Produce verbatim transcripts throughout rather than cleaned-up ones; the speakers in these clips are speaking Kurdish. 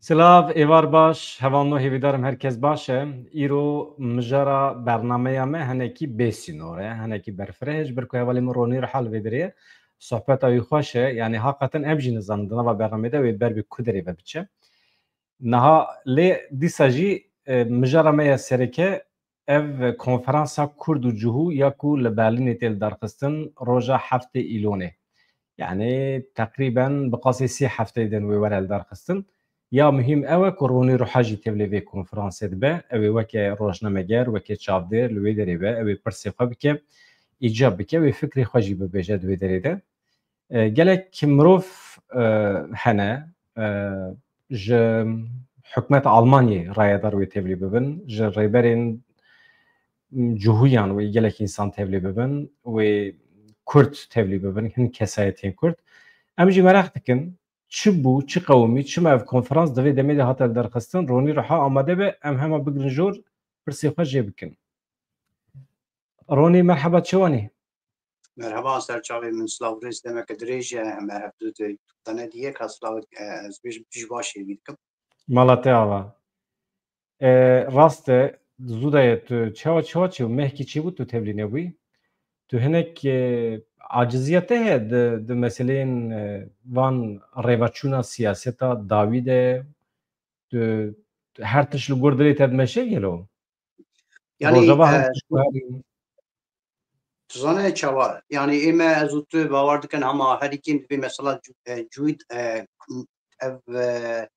Silav, êvar baş, hevalno hêvîdarim her kes baş e. Îro mijara bernameya me hinekî bêsînor e, hinekî berfireh e, ji ber ku hevalê min Ronî Rihal vê derê ye. Sohbeta wî xweş e, yanî haqeten em jî nizanin di nava bernamê de wê ber bi ku derê ve biçe. Niha lê dîsa jî, e, mijara me ya sereke ev konferansa Kurd û Cihû ya ku li Berlînê tê lidarxistin roja heftê Îlonê. Yanî teqrîben bi qasê sê hefteyê din wê were lidarxistin. Ya muhîm ew e ku Ronî Ruha jî tevlê vê konferansê dibe. Ew ê weke rojnameger, weke çavdêr li wê derê be. Ew ê pirsê xwe bike, îcab bike, wê fikrê xwe jî bibêje di wê derê de. E, gelek mirov, e, hene, e, ji hikûmeta Almanyê rayedar wê tevlî bibin, ji rêberên cihûyan wê gelek însan tevlî bibin, wê Kurd tevlî bibin, hin kesayetên Kurd. Em jî meraq dikin, çi bû, çi qewimî, çima ev konferans di vê demê de hate lidarxistin, Ronî Ruha amade be, em hema bigrin jor, pirsê xwe jê bikin. Ronî, merheba, çawan î? Merheba, serçavê min, silav rêz demeke dirêj e, em her du di tane diye ka silav, e, ez bêjim tu jî baş hêvî dikim. Mala te ava. E, rast e, zû de ye, tu çawa, çawa çi mehkî çêbû tu tevlî nebûyî? Tu hinek, e, aciziya te heye di, di meseleyên, e, van rêveçûna siyaseta dawî de, tu, tu her tişt li gor dilê te dimeşe gelo? Yanî, Rojava her e, tişt ku herî tu zane çawa? Yanî ê me, ez û tu bawer dikin hema herî kêm divê mesela cu-, e, cûyî, e, ev, e,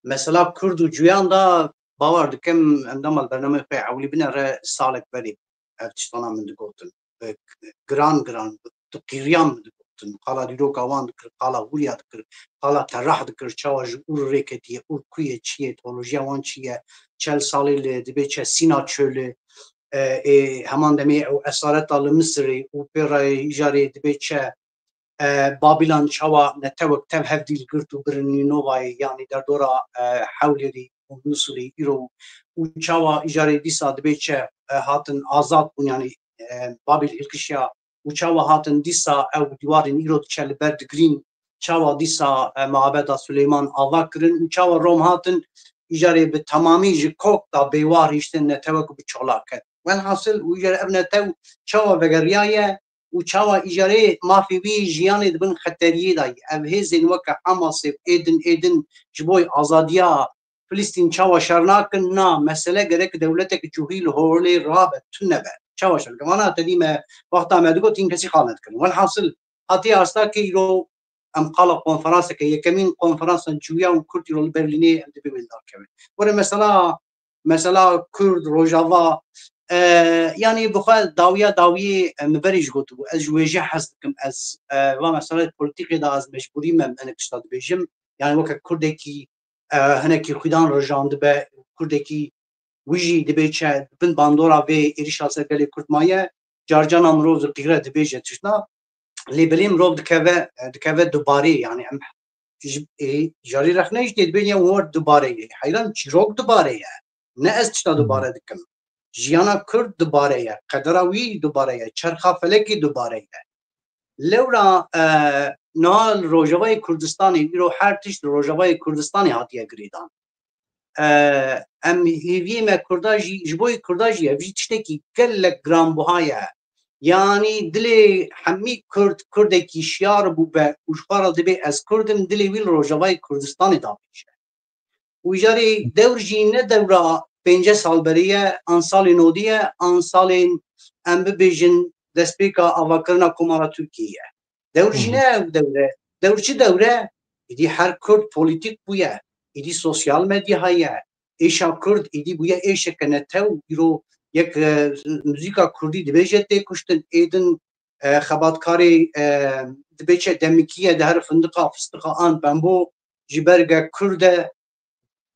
mesela Kurd û cuyan da bawer dikim endama li bernameyê xwe ewilî binere salek berê ev tiştana min digotin. E, giran giran, tu qîriyan min digotin. Qala dîroka wan dikir, qala hûriya dikir, qala terah dikir, çawa ji ûr rê ketiye, ûr ku ye, çi ye, teolojiya wan çi ye, çel salê li dibê çe sîna çölê, e, ê heman demê ew esareta li Misirê û pê re îjarê dibê çe, e, Babîlan çawa netewek tev hevdîl girt û birin Nînovayê, yanî derdora, e, Hewlêrî û Misirî îro û çawa îjarê dîsa dibê çe, e, hatin azad bûn, yanî, e, Babîl hilkişiya û çawa hatin dîsa ew dîwarên îro diçe li ber digirîn, çawa dîsa, e, mabeda Suleyman ava kirin û çawa Rom hatin îjarê bi temamî ji kok da bêwar hiştin netewek bi çola ket. Welhasil û îjarê ev netew çawa vegeriyaye û çawa îjarê mafê wî jiyanê di bin xeteriyê de ye. Ev hêzên weke Hamasê êdin êdin ji bo azadiya Filistîn çawa şer nakin? Na, mesele gerek dewletek cihûyî li holê rabe, tune be. Çawa şer? Vana tedî me wexta me digot, hîn kesî qal nedikirin. Welhasil, hatiye asta ke îro em qala konferanseke, yekemîn konferansa cihûya û Kurd îro li Berlînê em dibê wê dar keve. Were mesela, mesela Kurd, Rojava, e, yanî bi xwe dawiya dawiyê, e, min berê jî gotibû. Ez ji wêje hez dikim. Ez, e, va mesela polîtîkê de ez mecbûrî me, em hinek tişta dibêjim. Yanî weke Kurdekî, e, hinekî xwîdan rijandibe, Kurdekî wî jî dibê çi bin bandora vê êrişa ser gelê Kurd maye, carcana mirov diqîre dibêje tiştna, lê belê mirov dikeve, dikeve dubarê, yanî em ji, ê, jarî rexne jî tê dibêje wer dubare ye. Heyran çîrok dubare ye. Ne ez tişta dubare dikim. Jiyana Kurd dubare ye. Qedera wî dubare ye. Çerxa felekî dubare ye. Lewra, e, niha li Rojavayê Kurdistanê, îro her tişt li Rojavayê Kurdistanê hatiye girêdan. E, em hêviyê me Kurda jî, ji bo yê Kurda jî ev jî tiştekî gelek giranbuha ye. Yanî dilê hemî Kurd, Kurdekî şiyar bûbe û ji xwe re dibê ez Kurd im, dilê wî li Rojavayê Kurdistanê davêje. Û îjarê dewr jî ne dewra pêncî sal berê ye, an salên nodî ye, an salên, em bibêjin, destpêka avakirina Komara Tirkiyê ye. Dewr jî ne ew dewr e. Dewr çi dewr e? Êdî her Kurd polîtîk bûye. Êdî sosyal medya heye. Êşa Kurd êdî bûye êşeke netew. Îro yek, e, muzîka Kurdî dibêje tê kuştin. Êdin, e, xebatkarê, e, dibê çi demikî ye, dihere findiqa, fistiqa an pembo ji berge Kurd e,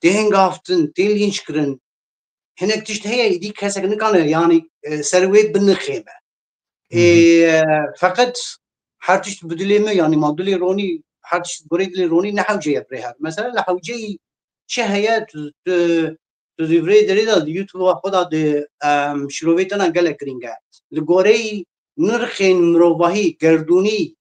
tê hingavtin, tê lînç kirin. Hinek tişt heye, êdî kesek nikane, yanî, e, ser wê binixême. Ê, e, feqet her tişt bi dilê me, yanî ma dilê Ronî, her tişt gorê dilê Ronî ne hewce ye birê her. Mesela li hewceyî çi heye, tu, tu, tu di virê derê de di YouTube-a xwe de di, em, şirovê te ne gelek girîng e. Li goreyî nirxên mirovahî, gerdûnî,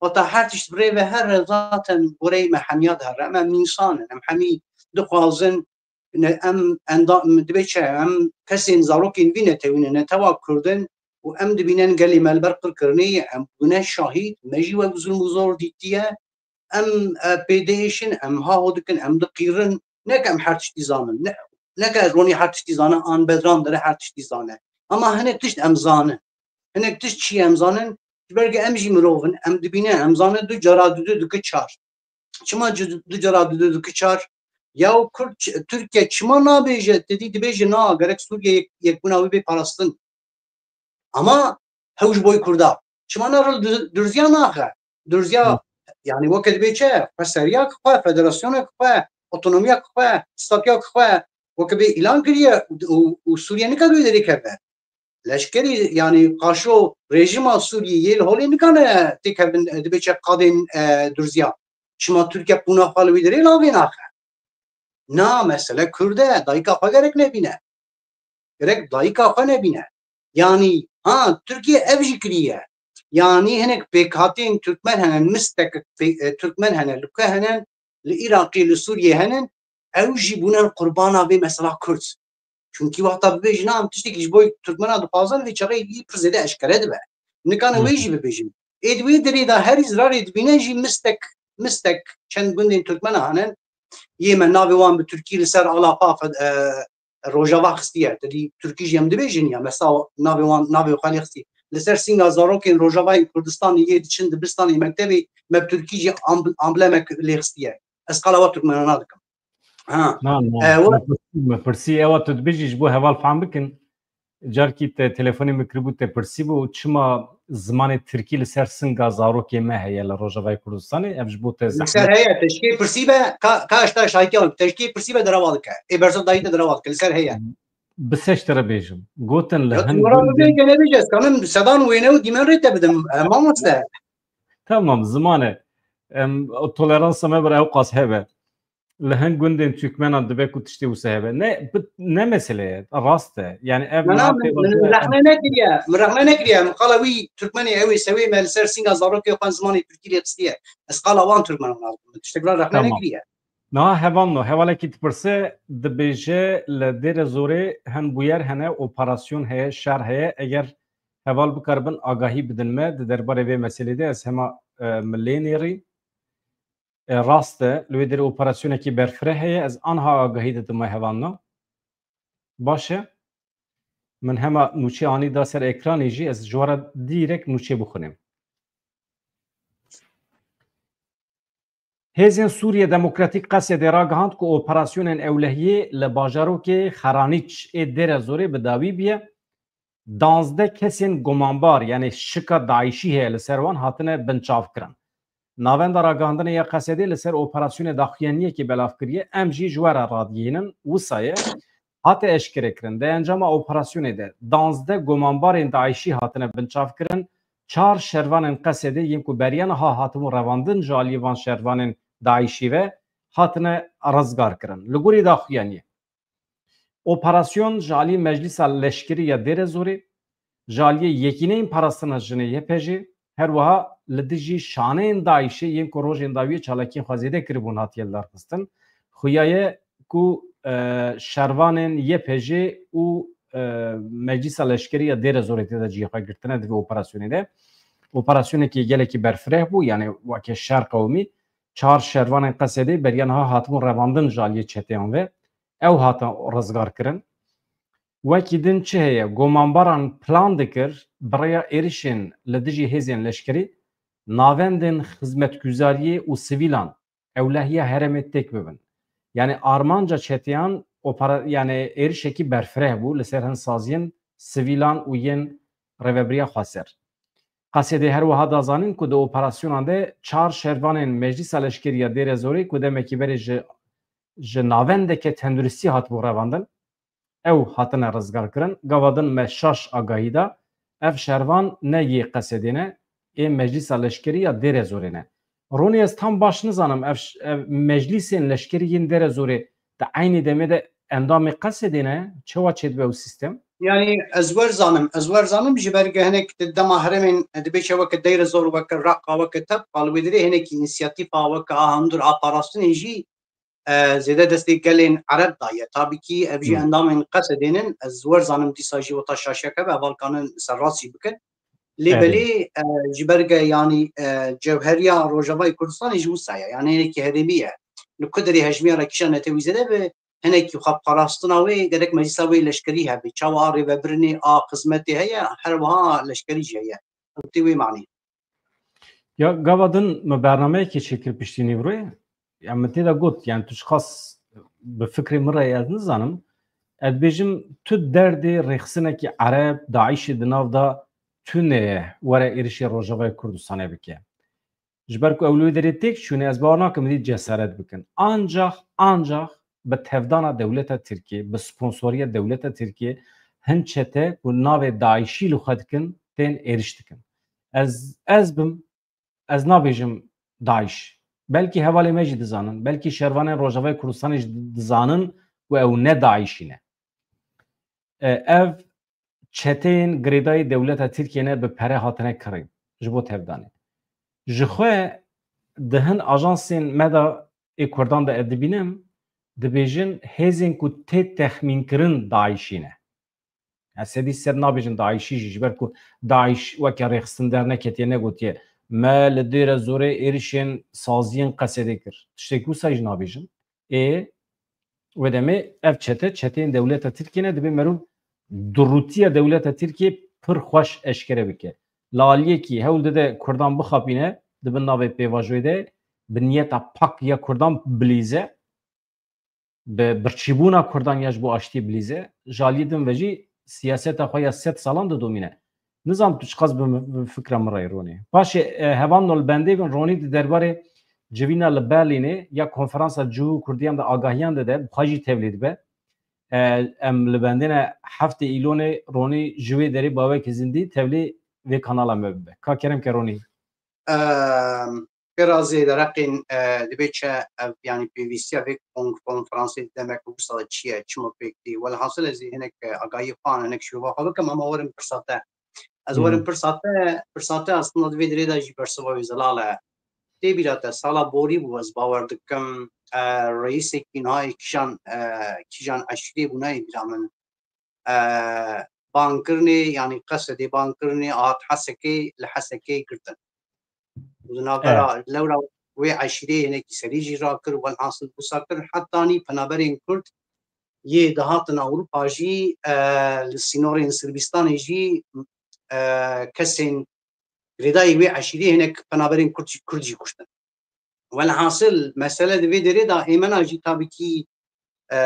Wata her tişt bi rê ve here zaten goreyê me hemiya dihere. Em, em însan in, em hemî dixwazin, ne, em endam, dibê çi, em kesên zarokên vî netewî ne, netewa Kurd in û em dibînin gelê me li ber qirkirinê ye, em bûne şahîd, me jî wek zulm û zor dîtiye, em, e, pê diêşin, em haho dikin, em diqîrin, neke em her tiştî zanin, ne, neke Ronî her tiştî zane, an Bedran Dere her tiştî zane. Ama hinek tişt em zanin. Hinek tişt çi em zanin? Ji ber ku em jî mirov in, em dibîne, em zanin du cara du du dike çar. Çima du, du cara du du dike çar? Ya Kurd, ç-, Tirkiye çima nabêje, te dî dibêje na, gerek Sûriye yek, yekbûna wî bê parastin. Ama hew ji boy Kurda. Çima na ril du-, durziya naxe? Durziya, yani weke dibê çi? Xweseriya ki xwe, federasyonek xwe, otonomiya ki xwe, statiya ki xwe, weke bê îlan kiriye û, û, û Sûriye nikare wê derê keve. Leşkerî, yani qaşo rejîma Sûriyê yê li holê nikane têkevin, e, dibê çi qadên, e, durziya. Çima Tirkiye qûna xwe li wî derê navê naxe? Na, mesele Kurd e, dayika xwe gerek nebîne. Gerek dayika xwe nebîne. Yani, ha, Tirkiye ev jî kiriye. Yani hinek pêkhatên Türkmen hene, mistek pê-, e, Türkmen hene, li ku hene, li Iraqê, li Sûriyê hene, ew jî bûne qurbana vê mesela Kurd. Çunkî wexta bibêjin, em tiştekî ji bo Türkmena dixwazin, vê çaxê yî pir zêde eşkere dibe. Nikane wê jî bibêjin. Ê di wê derê de herî zirarê dibîne jî mistek, mistek çend gundên Türkmena hene. Yê me navê wan bi Tirkî li ser ala xwe fed-, e, Rojava xistiye. Te dî Tirkî jî em dibêjin ya, mesela navê wan, navê xwe lê xistiye. Li ser sînga zarokên Rojavayê Kurdistanê yê diçin dibistanê mektebê me bi Tirkî jî amb-, amblemek lê xistiye. Ez qala we Türkmena dikim. Ha. Na, na, E, we me pirsî, me pirsî, ewa tu dibêjî ji bo heval fehm bikin. Carkî te telefonê min kiribû, te pirsîbû, çima zimanê tirkî li ser singa zarokê me heye li Rojavayê Kurdistanê? Ev ji bo te Li ser zehmet. Heye, te ji kê pirsîbe, ka, ka ji te şahîtiya, te ji kê pirsîbe derewa dike. Ê bersiv dayî te derewa dike, li ser heye. Bi se ji te re bêjim. Gotin li Ya, hin tu min re gundên bibêje, nebêje, ez kanim sedan wêne û dîmen rê te bidim, e, mamoste. Tamam, ziman e. Em, toleransa me bir ewqas hebe. Li hin gundên Türkmenan dibe ku tiştê wisa hebe. Ne, bi-, ne mesele ye, rast e. Yani ev Mena, niha min, pêvajoya min em rexne nekiriye, min rexne nekiriye. Min qala wî Türkmenê ew ê sewê me li ser sînga zarokê xwe zimanê Tirkî lê xistiye. Ez qala wan Türkmenan nadim. Min tiştek vira rexne Tamam. nekiriye. Niha hevalno, hevalekî dipirse, dibêje li Dêre Zorê hin bûyer hene, operasyon heye, şer heye. Eger heval bikaribin agahî bidin me di derbarê vê meselê de, ez hema, e, min lê nêrî. E, rast e, li wê derê operasyonekî berfireh heye, ez anha agahî didim we hevalno. Baş e. Min hema nûçe anî da ser ekranê jî, ez ji we re dîrek nûçe bixwînim. Hêzên Sûriye Demokratîk Qesedê ragihand ku operasyonên ewlehiyê li bajarokê Xeranîç ê Dêre Zorê bi dawî bûye. Danzdeh kesên gumanbar, yanî şika DAIŞî heye li ser wan, hatine binçavkirin. Navenda ragihandinê ya Qesedê li ser operasyonê daxuyaniyekê belav kiriye, em jî ji we re radigihînin, wisa ye. Hate eşkerekirin, di encama operasyonê de danzdeh gumanbarên DAIŞî hatine binçavkirin, çar şervanên Qesedê yên ku beriya niha hatibûn revandin ji aliyê van şervanên DAIŞî ve hatine rizgar kirin. Li gorî daxuyaniyê, operasyon ji alî Meclîsa Leşkerî ya Dêrezorê, ji aliyê Yekîneyên Parastina Jinê Y P J, her wiha li dijî şaneyên DAIŞê yên ku rojên dawiyê çalakiyên xwe zêde kiribûn hatiye lidarxistin. Xuya ye ku, e, şervanên Y P J û, e, Meclîsa Leşkerî ya Dêrezorê tê de cihê xwe girtine di vê operasyonê de. Operasyonekî gelekî berfireh bû, yanî weke şer qewimî. Çar şervanên Qesedê beriya niha hatibûn revandin ji aliyê çeteyan ve. Ew hatin rizgar kirin. Wekî din çi heye? Gomanbaran plan dikir, bi rêya êrişên li dijî hêzên leşkerî, navendên xizmetguzariyê û sivîlan ewlehiya herêmê têk bibin. Yanî armanca çeteyan opera-, yanî êrişekî berfireh bû li ser hin saziyên sivîlan û yên Rêvebiriya Xweser. Qesedê her wiha da zanîn ku di operasyonan de çar şervanên Meclîsa Leşkerî ya Dêrezorê ku demekî berê ji, ji navendeke tenduristî hatibû revandin, ew hatine rizgarkirin. Gava din me şaş agahî da, ev şervan ne yê Qesedê ne, ê Meclîsa Leşkerî ya Dêrezorê ne. Ronî, ez tam baş nizanim, ev ş-, ev meclîsên leşkerî yên Dêrezorê di eynî demê de endamê Qesedê ne? Çawa çêdibe ew sîstem? Yani ez wer zanim, ez wer zanim ji ber ke hinek di dema herêmên dibêje weke Deir Zor, weke Reqa, weke Tebqa, li wê derê hinekî însiyatîfa weke a hundir a parastinê jî, e, zêde destê gelên Ereb daye. Tabî kî ev jî Hmm. endamên Qesedê nin, ez wer zanim dîsa jî weta şaşiyeke be, heval kanin ser rast jî bikin. Lê Evet. belê, e, ji ber ke yani, e, cewheriya Rojavayê Kurdistanê ji wisa ye. Yani hinekî herêmî ye. Li ku derê hejmiya re kîjan netewî zêde be, hinekî xwe parastina wê gerek meclisa wê leşkerî hebe. Çawa a rêvebirinê a xizmetê heye, her wiha leşkerî jî heye. Ew tê wê manî. Ya gava din me bernameyekê çêkir piştî nîvroyê. Ya min tê de got, yani tu çiqas bi fikrê min re ye ez nizanim. Ez dibêjim tu derdê rêxistinekî Ereb, DAIŞê di nav de tune ye were êrişê Rojavayê Kurdistanê bike. Ji ber ku ew li wê derê têk çûne, ez bawer nakim dî cesaret bikin. Ancax, ancax bi tevdana dewleta Tirkiyê, bi sponsoriya dewleta Tirkiyê hin çete ku navê DAIŞî li xwe dikin, tên êriş dikin. Ez, ez bim, ez nabêjim DAIŞ. Belkî hevalê me jî dizanin, belkî şervanên Rojavayê Kurdistanê jî dizanin ku ew ne DAIŞî ne. E, ev çeteyên girêdayî dewleta Tirkiyê ne bi pere hatine kirîn ji bo tevdanê. Ji xwe di hin ajansên me de ê Kurdan de ez dibînim, dibêjin hêzên ku tê texmînkirin DAIŞî ne. Ez sedî sed nabêjin DAIŞî jî, ji ber ku DAIŞ weke rêxistin derneketiye, negotiye me li Dêre Zorê êrişên saziyên Qesedê kir. Tiştek wisa jî nabêjin. Ê, wê demê ev çete, çeteyên dewleta Tirkiyê ne, dibê meriv durûtiya dewleta Tirkiyê pir xweş eşkere bike. Li aliyekî hewl dide Kurdan bixapîne, di bin navê pêvajoyê de, bi niyeta pak ya Kurdan bilîze, bi birçîbûna Kurdan ya ji bo aştiyê bilîze, ji aliyê din ve jî siyaseta xwe ya sed salan didomîne. Nizam tu çiqas bi, bi fikra min re yê Ronî. Paşê, e, hevalno li bendê bin, Ronî di derbarê civîna li Berlînê ya konferansa cihû Kurdiyan de agahiyan dide, bi xwe jî tevlî dibe. E, em li bendê ne heftê Îlonê Ronî ji wê derê bawekî zindî tevlî vê kanala me bibe. Ka kerem ke Ronî. Em, pê razê dereqên, e, dibê çi ev, yanî pêwîstiya vê kon-, konferansê demek wisa çi ye, çima pêk tê? Welhasil ez ê hinek, e, agahiyê xwe an, hinek şova xwe bikim, ama werin pirsa te. Ez werin Hmm. pirsa te, pirsa te aslında di vê dirê de jî bersiva wê zelal e. Tê bîra te, sala borî bû, ez bawer dikim, e, reîsekî niha yê kîjan, e, kîjan eşîrê bû, nayê bîra min. E, bangkirinê, yanî qesedê bangkirinê hat Hesekê, li Hesekê girtin. Û di navbera Evet. lewra wê eşîrê hinekî serî jî rakir, welhasil wisa kir, hetanî penaberên Kurd yê dihatin Ewropa jî, e, li sînorên Sirbistanê jî, e, kesên girêdayî wê eşîrê hinek penaberên Kurd jî, Kurd jî kuştin. Welhasil, mesele di vê derê de êmena jî tabî kî, e,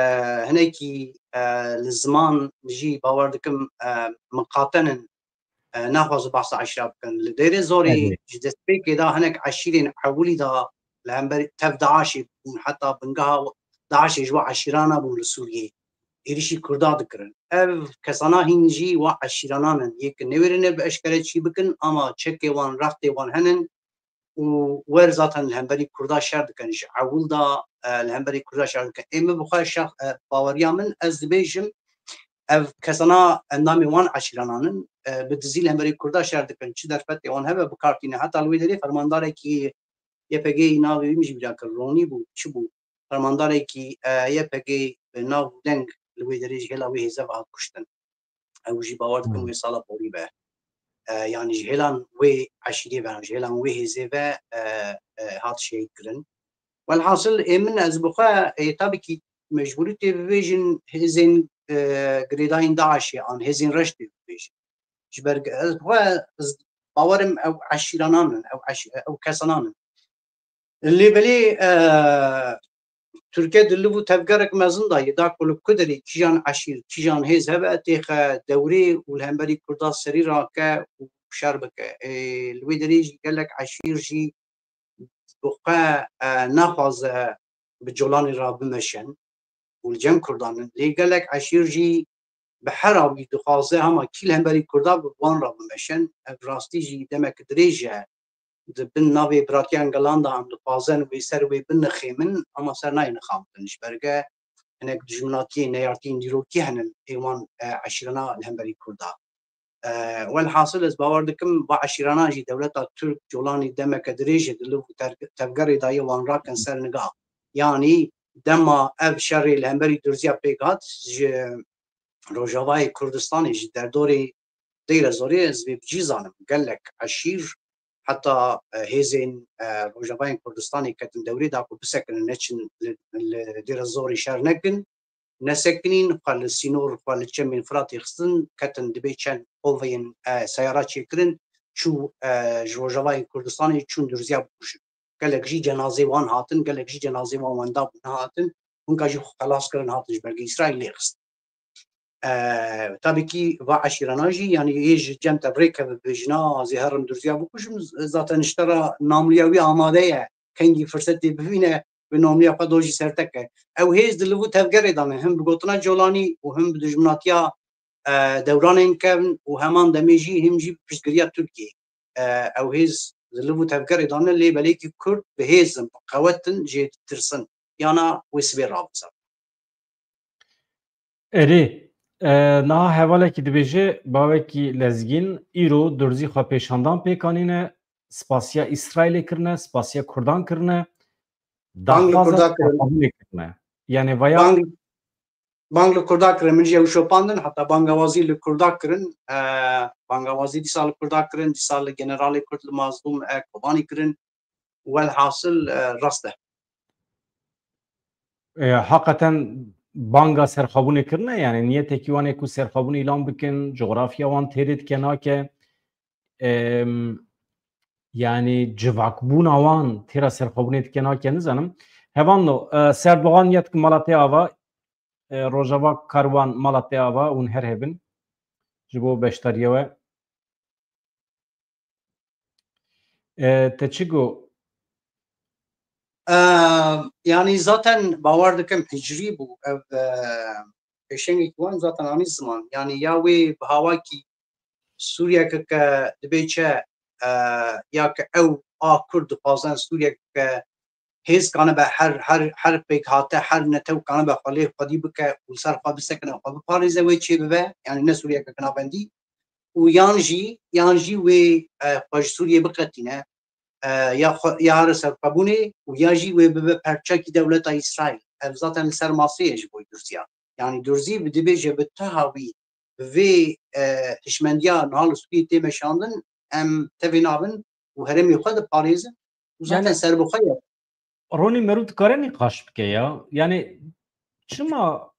hinekî, e, li ziman jî bawer dikim, e, miqatenin, e, naxwaze behsa eşra bikin. Li Dêrê Zorê Belê. ji destpêkê de hinek eşîrên ewilî de li hember tev DAIŞê bûn, heta bingeha DAIŞê ji we eşîrana bûn li Sûriyê. Êrişî Kurda dikirin. Ev kesana hîn jî wa eşîranan in. Yê ki newêrine bi eşkere çî bikin, ama çekê wan, rextê wan henin û wer zaten li hemberî Kurda şer dikin. Ji ewil de, e, li hemberî Kurda şer dikin. Ê min bi xwe şex-, e, baweriya min, ez dibêjim, ev kesana endamê wan eşîranan in, e, bi dizî li hemberî Kurda şer dikin. Çi derfetê wan hebe bi kar tîne. Heta li wê derê fermandarekî Y P G'yê navê wî min jî bîra kir, Ronî bû, çi bû? Fermandarekî, e, Y P G'ê bi nav û deng li wê derê ji hêla wê hêze ve hat kuştin. Ew jî bawer dikim Hmm. wê sala borî be. E, yanî ji hêlan wê eşîrê ve, ji hêlan wê hêzê ve, e, e, hat şehîd kirin. Welhasil ê min, ez bi xwe, ê, tabî kî mecbûrî tê bibêjin hêzên, e, girêdayîn DAIŞê an hêzên reş tê bibêjin. Ji ber ez bi xwe, ez bawerim ew eşîranan in, ew eş-, ew kesanan in. Lê belê, e, Tirkiye di liv û tevgerek mezin de ye, da ku li ku derê kîjan eşîr, kîjan hêz hebe, têxe dewrê û li hemberî Kurda serî rake û şer bike. Ê, li wê derê jî gelek eşîr jî bi xwe, e, naxwaze bi colanê re bimeşin û li cem Kurdan in. Lê gelek eşîr jî bi her awî dixwaze hema kî li hemberî Kurda bi wan re bimeşin. Ev rastî jî demek dirêj e. Di bin navê biratiyan gelan de em dixwazin wê ser wê binixêmin, ama ser nayê nixabitin. Ji ber ke hinek dijminatiyên neyartiyên dîrokî hene ê wan, e, eşîrana li hemberî Kurda. E, welhasil ez bawer dikim va eşîrana jî dewleta Tirk colanî demeke dirêj e di liv û ter-, tevgerê de yê wan rakin ser niga. Yanî dema ev şerê li hemberî Durziya pêk hat, ji Rojavayê Kurdistanê, ji derdorê Dêrezorê, ez vê bi cî zanim, gelek eşîr, heta, e, hêzên, e, Rojavayên Kurdistanê ketin dewrê da ku bisekinin, neçin li, li Dêrezorê şer nekin, nesekinîn, xwe li sînor, xwe li çemên Firatê xistin, ketin dibê çend koveyên, e, seyara çêkirin, çû, e, ji Rojavayê Kurdistanê çûn Durziya bikujin. Gelek jî cenazê wan hatin, gelek jî cenazê wan wenda bû nehatin. Hinka jî xwe xelas kirin, hatin ji ber Îsraîlê xistin. E, tabî kî va eşîrana jî, yanî ê ji cem te bi rê keve bibêjina, ez ê herim Durziya bikujim, zaten ji te re namliya wî amade ye. Kengî firsetê bibîne, wê namliya xwe do jî ser te ke. Ew hêz di liv û tevgerê de ne, him bi gotina Colanî û him bi dijminatiya, e, dewranên kevn û heman demê jî him jî bi piştgiriya Tirkiyê. E, ew hêz di liv û tevgerê de ne, lê belê kî Kurd bi hêz in, bi qewet in, jê ditirsin. Yana wê sibê rabin ser. Erê, e, niha hevalekî dibêje, bavekî lezgîn, îro Durzî xwe pêşandan pêk anîne, spasiya Îsraîlê kirine, spasiya Kurdan kirine, Bang li daxwaza Kurda kirin. Serxwebûnê kirine. Yani vaya Bang, bang li Kurda kirin. Min jî ew şopandin, heta bangawazî li Kurda kirin. E, bangawazî dîsa li Kurda kirin, dîsa li generalê Kurd, li Mazlûm, e, Kobanî kirin. Welhasil, e, rast e. E, hakikaten banga serxwebûnê kirine, yani niyetekî wan ê ku serxwebûn îlan bikin, coğrafya wan têrê dike nake, em, yani civakbûna wan têra serxwebûnê dike nake, nizanim. Hevalno, e, Serdogan ya dike mala te ava, e, Rojava Karwan mala te ava, hûn her hebin. Ji bo beşdariya we. E, te çi got? E, yanî zaten bawer dikim hicrî bû. Ev, e, pêşengekî wan zaten anî ziman. Yanî ya wê bi hawakî Sûriyeke ke dibê çi, e, ya ke ew a Kurd dixwazin Sûriyeke ke hêz kanibe her, her, her pêkhate, her netew kanibe xwe lê xwedî bike û li ser xwe bisekine, xwe biparêze, wê çê bibe, yanî ne Sûriyeke ke navendî û yan jî, yan jî wê, e, xwe ji Sûriyê biqetîne, e, ya xwe, ya here serxwebûnê û ya jî wê bibe perçekî dewleta Îsraîl. Ev zaten li ser masê ye ji bo Durziya. Yanî Durzî bi dibêje bi teha wî bi vê, e, hişmendiya niha li Sûriyê tê meşandin, em tevî nabin û herêmê xwe diparêzin û zaten Yani serbixwe ye. Ronî, merû dikare nîqaş bike ya. Yani çima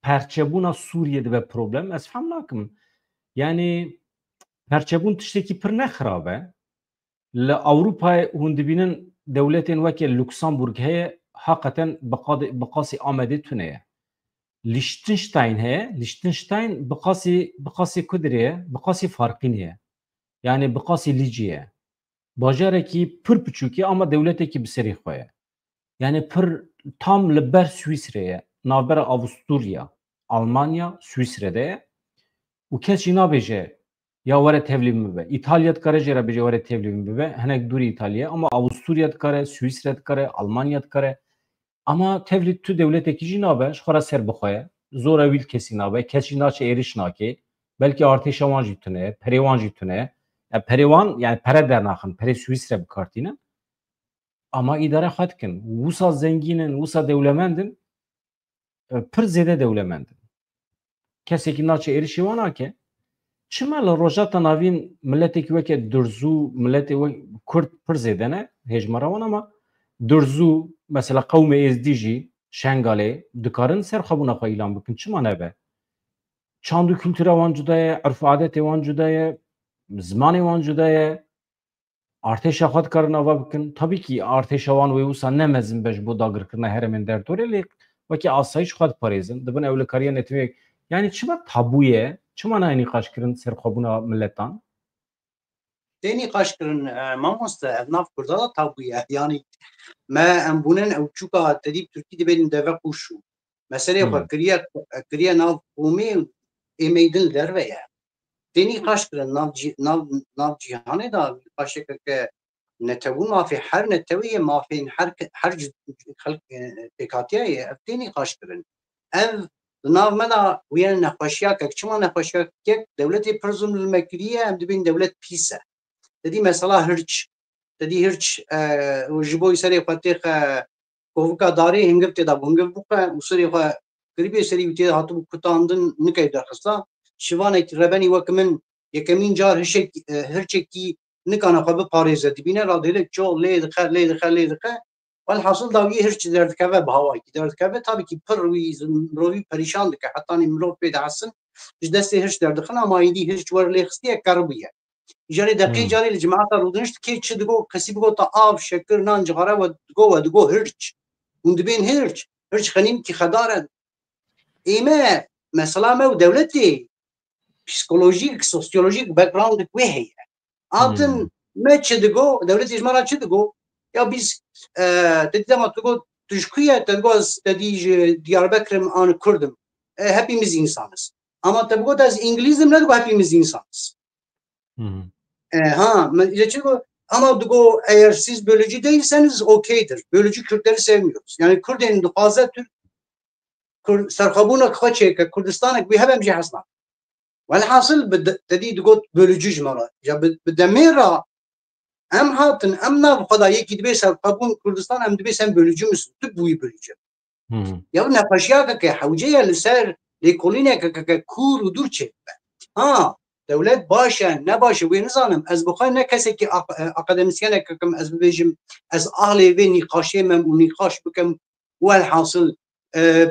perçebûna Sûriyê dibe problem? Ez fehm nakim. Yani perçebûn tiştekî pir ne xirab e. Li Ewropayê hûn dibînin dewletên weke Luksemburg heye, haqeten bi qadê-, bi qasî Amedê tune ye. Liechtenstein heye, Liechtenstein bi qasî, bi qasî Kudirê ye, bi qasî Farqînê ye. Yani bi qasî Lîcê ye. Bajarekî pir piçûk e ama dewletekî bi serê xwe ye. Yani pir tam li ber Swîsrê ye. Navbera Avusturya, Almanya, Swîsre de ye. Û kes jî nabêje ya were tevlî min bibe. Îtalya dikare jê re bêje were tevlî min bibe. Hinek dûrî Îtalya ama Avusturya dikare, Swîsre dikare, Almanya dikare. Ama tevlî tu dewletekî jî nabe, ji xwe re serbixwe ye. Zora wî li kesî nabe, kes jî naçe êrîş nake. Belkî artêşa wan jî tune ye, perê wan jî tune ye. Ya perê wan, yani pere dernaxin, perê Swîsre bi kar tînin. Ama îdare xwe dikin. Wisa zengîn in, wisa dewlemend in, e, pir zêde dewlemend in. Kesekî naçe êrişî wan nake. Çima li Rojhilata Navîn miletekî weke Durzû, miletê we-, Kurd pir zêde ne, hêjmara wan, ama Durzû, mesela qewmê Êzdî jî, Şengalê, dikarin serxwebûna xwe îlan bikin. Çima nebe? Çand û kultura wan cuda ye, urf û adetê wan cuda ye, zimanê wan cuda ye. Artêşa xwe dikarin ava bikin. Tabî kî artêşa wan wê wisa ne mezin be ji bo dagirkirina herêmên derdorê, lê wekî asayîş xwe diparêzin. Dibin ewlekariya neteweyek. Yani çima tabû ye? Çima nayê nîqaşkirin serxwebûna miletan? Tê nîqaşkirin, e, mamoste, ev nav Kurda da tabû ye. Yani me em bûnin ew çûka tedî bi Tirkî dibêjin deve qûş û. Meselê xwe Hmm. kiriye, kiriye nav qûmê û ê meydin li derve ye. Tê nîqaş kirin nav cî-, nav, nav cîhanê de nîqaşeke ke Netewbûn mafê her netewê ye, mafên her, her xelk, e, pêkhatiya ye. Ev tê nîqaşkirin. Ev di nav me de wî ye nexweşiyakek. Çima nexweşiyakek? Dewletê pir zûm li me kiriye, em dibên dewlet pîs e. Te dî mesela hirç. Te dî hirç, e, û ji bo serê xwe têxe kovika darê, hingiv tê de bû, hingiv bû qe û serê xwe kiribê, serî wî tê de hatibû kutandin, nikey derxista. Şivanek rebenî wek min yekemîn car hişek, e, hirçekî nikane xwe biparêze, dibîne radêlik ço lê dixe, lê dixe, lê dixe. Welhasil dawiyê hirç derdikeve bi hawayekî derdikeve. Tabî kî pir wî mirovî perîşan dike. Hetanî mirov pê dihesin, ji destê hirç derdixin, ama êdî hirç wer lê xistiye, ker bûye. Îjarê deqê Hmm. carê li cemaeta rûdinişt kê çi digo, kesî bigota av, şekir, nan, cixare, we digo, we digo hirç. Hûn dibên hirç. Hirç xenîmkî xedar e. Ê me, mesela me û dewletê psîkolojîk, sosyolojîk backgroundek wê heye. Hatin Hmm. me çi digo, dewletê ji me re çi digo? Ya biz, e, te dî dema tu got, tu ji ku ye? Te digo, ez te dî ji Diyarbekir im an Kurd im. E, hepimiz insanız. Ama te bigot, ez İngiliz im, ne digo, hepimiz insanız. Hı hı. E, ha, me, ya çi digo, ama digo, eğer siz bölücü değilseniz okeydir. Bölücü Kürtleri sevmiyoruz. Yani Kurdên dixwaze Türk, Kur-, serxwebûnek xwe çêke, Kurdistanek wî hebe, em jî hez nakin. Welhasil bi de-, te dî digot bölücü ji me re. Ya bi, bi demê re em hatin, em nav xwe da yekî dibê serxwebûn Kurdistan, em dibê sen bölücü müsün? Tu bûyî bölücü. Hı hı. Ya nexweşiyakeke hewce ye li ser lêkolînekeke kûr û dûr çêbibe. Ha, dewlet baş e, ne baş e, wê nizanim. Ez bi xwe ne kesekî ak-, e, akademisyenek kim ez bibêjim, ez ahlê vê nîqaşê mem û nîqaş bikim. Welhasil, e,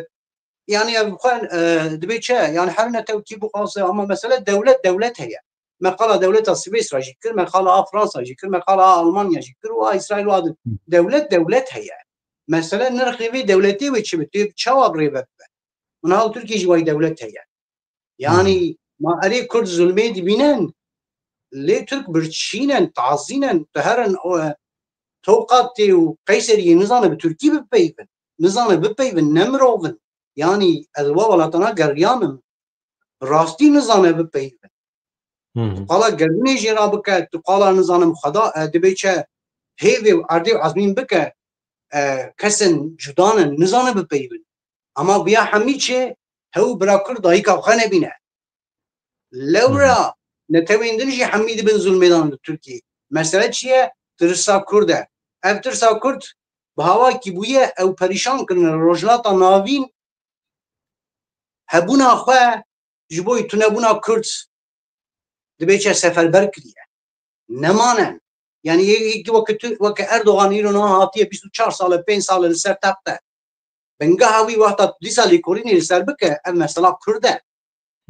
yani ev bi xwe, e, dibê çi? Yani her netewkî bixwaze, ama mesele dewlet, dewlet heye. Me qala dewleta Swêsra jî kir, me qala a Fransa jî kir, me qala a Almanya jî kir û a Îsraîl û a din. Hı. Dewlet, dewlet heye. Mesele nirxê vê dewletê wê çi bi, tê çawa bi rê ve bibe? Niha li Tirkiyê jî wayî dewlet heye. Yanî, Hmm. ma erê Kurd zulmê dibînin, lê Tirk birçînin, tazînin, tu herin, o, Tokatê û Qeyseriyê nizane bi Tirkî bipeyvin. Nizane bipeyvin, ne mirov in. Yanî, ez wa welatana geriyam im. Bi rastî nizane bipeyvin. Hı hı. Tu qala gerûnê jê re bike, tu qala nizanim xweda, e, dibê çi hêvê û erdê û ezmîn bike, e, kesên cuda ne, nizane bipeyvin. Ama viya hemî çi hew bira Kurd dayika xwe nebîne. Lewra Hı hı. netewên din jî hemî dibin zulmê dan li Tirkiyê. Mesele çi ye? Tirsa Kurd e. Ev tirsa Kurd bi hawakî bûye, ew perîşan kirine Rojhilata Navîn hebûna xwe ji bo tunebûna Kurd dibê çi seferber kiriye. Nemanen. Yani yê-, yekî weke tu, weke Erdogan îro niha hatiye bîst û çar sal e, pênc sal e li ser text e. Bingeha wî wexta tu dîsa lêkolînê li ser bike, ev mesela Kurd e.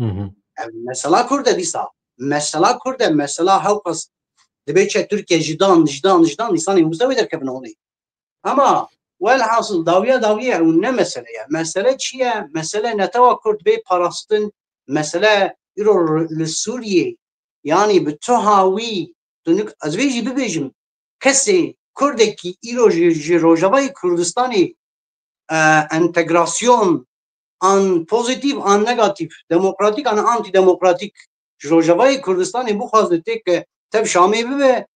Hı hı. Ev mesela Kurd e dîsa. Mesela Kurd e, mesela hewqas dibê çi Tirkiye ji dan, ji dan, ji dan, însanê wisa wê derkevin holê. Ama welhasil dawiya dawiyê ew ne mesele ye. Mesele çi ye? Mesele netewa Kurd bê parastin. Mesele îro li Sûriyê, yanî bi tu hawî, tu nik-, ez vê jî bibêjim, kesê Kurdekî îro ji, ji Rojavayê Kurdistanê, e, entegrasyon an pozîtîf an negatîf, demokratîk an antîdemokratîk ji Rojavayê Kurdistanê bixwaze têke tev Şamê bibe,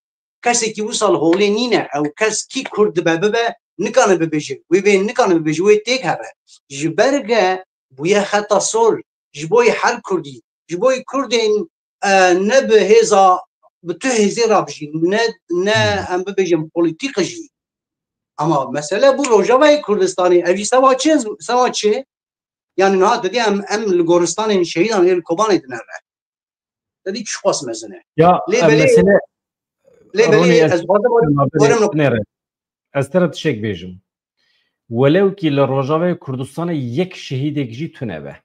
kesekî wisa li holê nîne. Ew kes kî Kurd dibe bibe, nikane bibêje. Wê vê nikane bibêje, wê têk here. Ji ber ge bûye xeta sol. Ji boyê her Kurdî. Ji boyê Kurdên, e, ne bi hêza, bi tu hêzê re bijîn. Ne, ne Hmm. em bibêjin polîtîk jî. Ama mesele bû Rojavayê Kurdistanê. Ev jî sewa çi? Sewa çi? Yani niha didî em, em li goristanên şehîdan ê li Kobanê dinere. Te dî çiqas mezin e. Ya, Lê e, belê, mesele lê belê Ronî, ez ez dixwazim werim, werim nabêrê, nêre. Ez te re tiştek bêjim. Welew kî li Rojavayê Kurdistanê yek şehîdek jî tune be.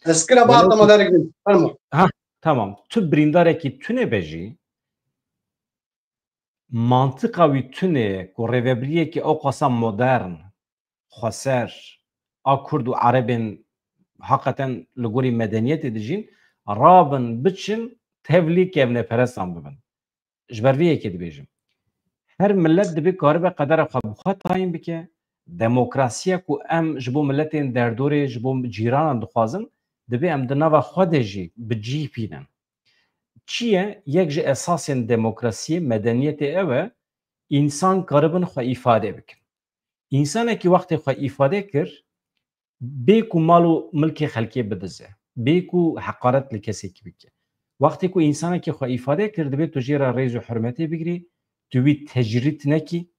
Ez kira Welew ba kî, temadarek bin. Fermo. Ha, tamam. Tu birîndarekî tune be jî, mantiqa wî tune ku rêvebiriyekî ewqasa modern, xweser, a Kurd û Erebên heqeten li gorî medeniyetê dijîn, rabin biçin tevlî kevneperestan bibin. Ji ber vê yekê dibêjim. Her milet dibê karibe qedera xwe bi xwe tayîn bike. Demokrasiya ku em ji bo miletên derdorê, ji bo cîranan dixwazin, dibê em di nava xwe de jî bi cih bînin. Çi ye? Yek ji esasên demokrasiyê, medeniyetê ew e Însan karibin xwe îfade bikin. Însanekî wextê xwe îfade kir, bê ku mal û milkê xelkê bidize, bê ku heqaret li kesekî bike. Wextê ku însanekî xwe îfade kir, divê tu jê re rêz û hurmetê bigirî, tu wî tecrîd nekî,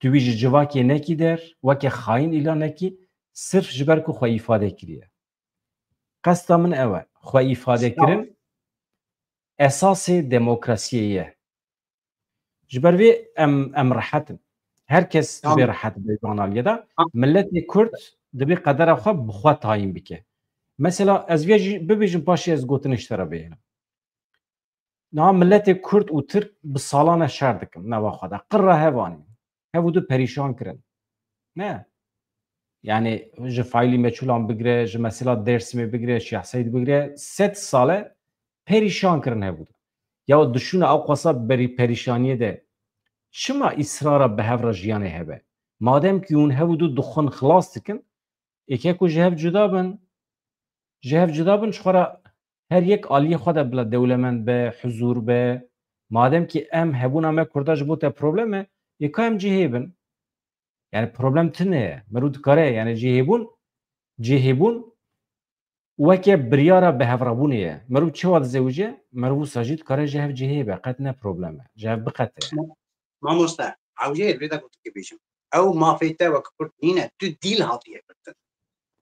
tu wî ji civakê nekî der, weke xayîn îlan nekî, sirf ji ber ku xwe îfade kiriye. Qesta min ew e, xwe îfade kirin esasê demokrasiyê ye. Ji ber vê em, em rehet in. Her kes Tamam. Divê rehet be vê aliyê de. Tamam. Miletê Kurd divê qedera xwe bi xwe tayîn bike. Mesela ez vê jî bibêjim, paşê ez gotinê ji te re bihêlim. Niha miletê Kurd û Tirk bi salan e şer dikin nava xwe de. Qirra hev anîn. Hev û du perîşan kirin. Ne? Yani ji faîlî meçûlan bigire, ji mesela Dêrsimê bigire, Şêx Seîd bigire, sed sal e perîşan kirin hev û du. Ya dişûna ew qasa berî perîşaniyê de çima îsrara bi hev re jiyanê hebe? Madem ki hûn hev û du dixwin xilas dikin, êke ku ji hev cuda bin, ji hev cuda bin, ji xwe re her yek aliyê xwe de bila dewlemend be, huzur be. Madem ki em hebûna me Kurda ji bo te problem e, ê ka em cihê bin. Yani problem tune ye. Merû dikare, yani cihêbûn, cihêbûn weke biryara bi hevrabûnê ye. Merû çawa dizewice, merû wisa jî dikare ji hev cihê be, qet ne problem e. Ji hev biqete. Mamoste, hewce ez vê de gotikê bêjim. Ew mafê te wek Kurd nîne, tu dîl hatiye girtin.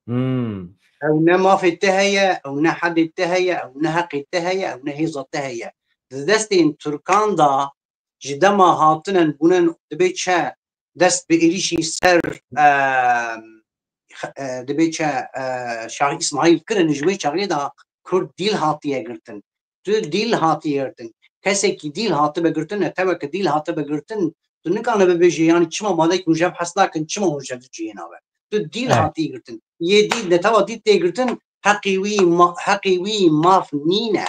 Hmm. Ew ne mafê te heye, ew ne hedê te heye, ew ne heqê te heye, ew ne hêza te heye. Di destên Tirkan de ji dema hatinen bûnen dibê çe dest bi êrîşî ser, e, xe-, e, dibê çe, e, Şah Îsmaîl kirin, ji wê çaxê de Kurd dîl hatiye girtin. Tu dîl hatî girtin. Kesekî dîl hatibe girtin, neteweke dîl hatibe girtin, tu nikane bibêjî, yanî çima madekî hûn ji hev hes nakin, çima hûn ji hev cihê nabe? Tu dîl Evet. hatî girtin. Yê dîl, netewa dîl tê girtin, heqî wî ma-, heqî wî maf nîne.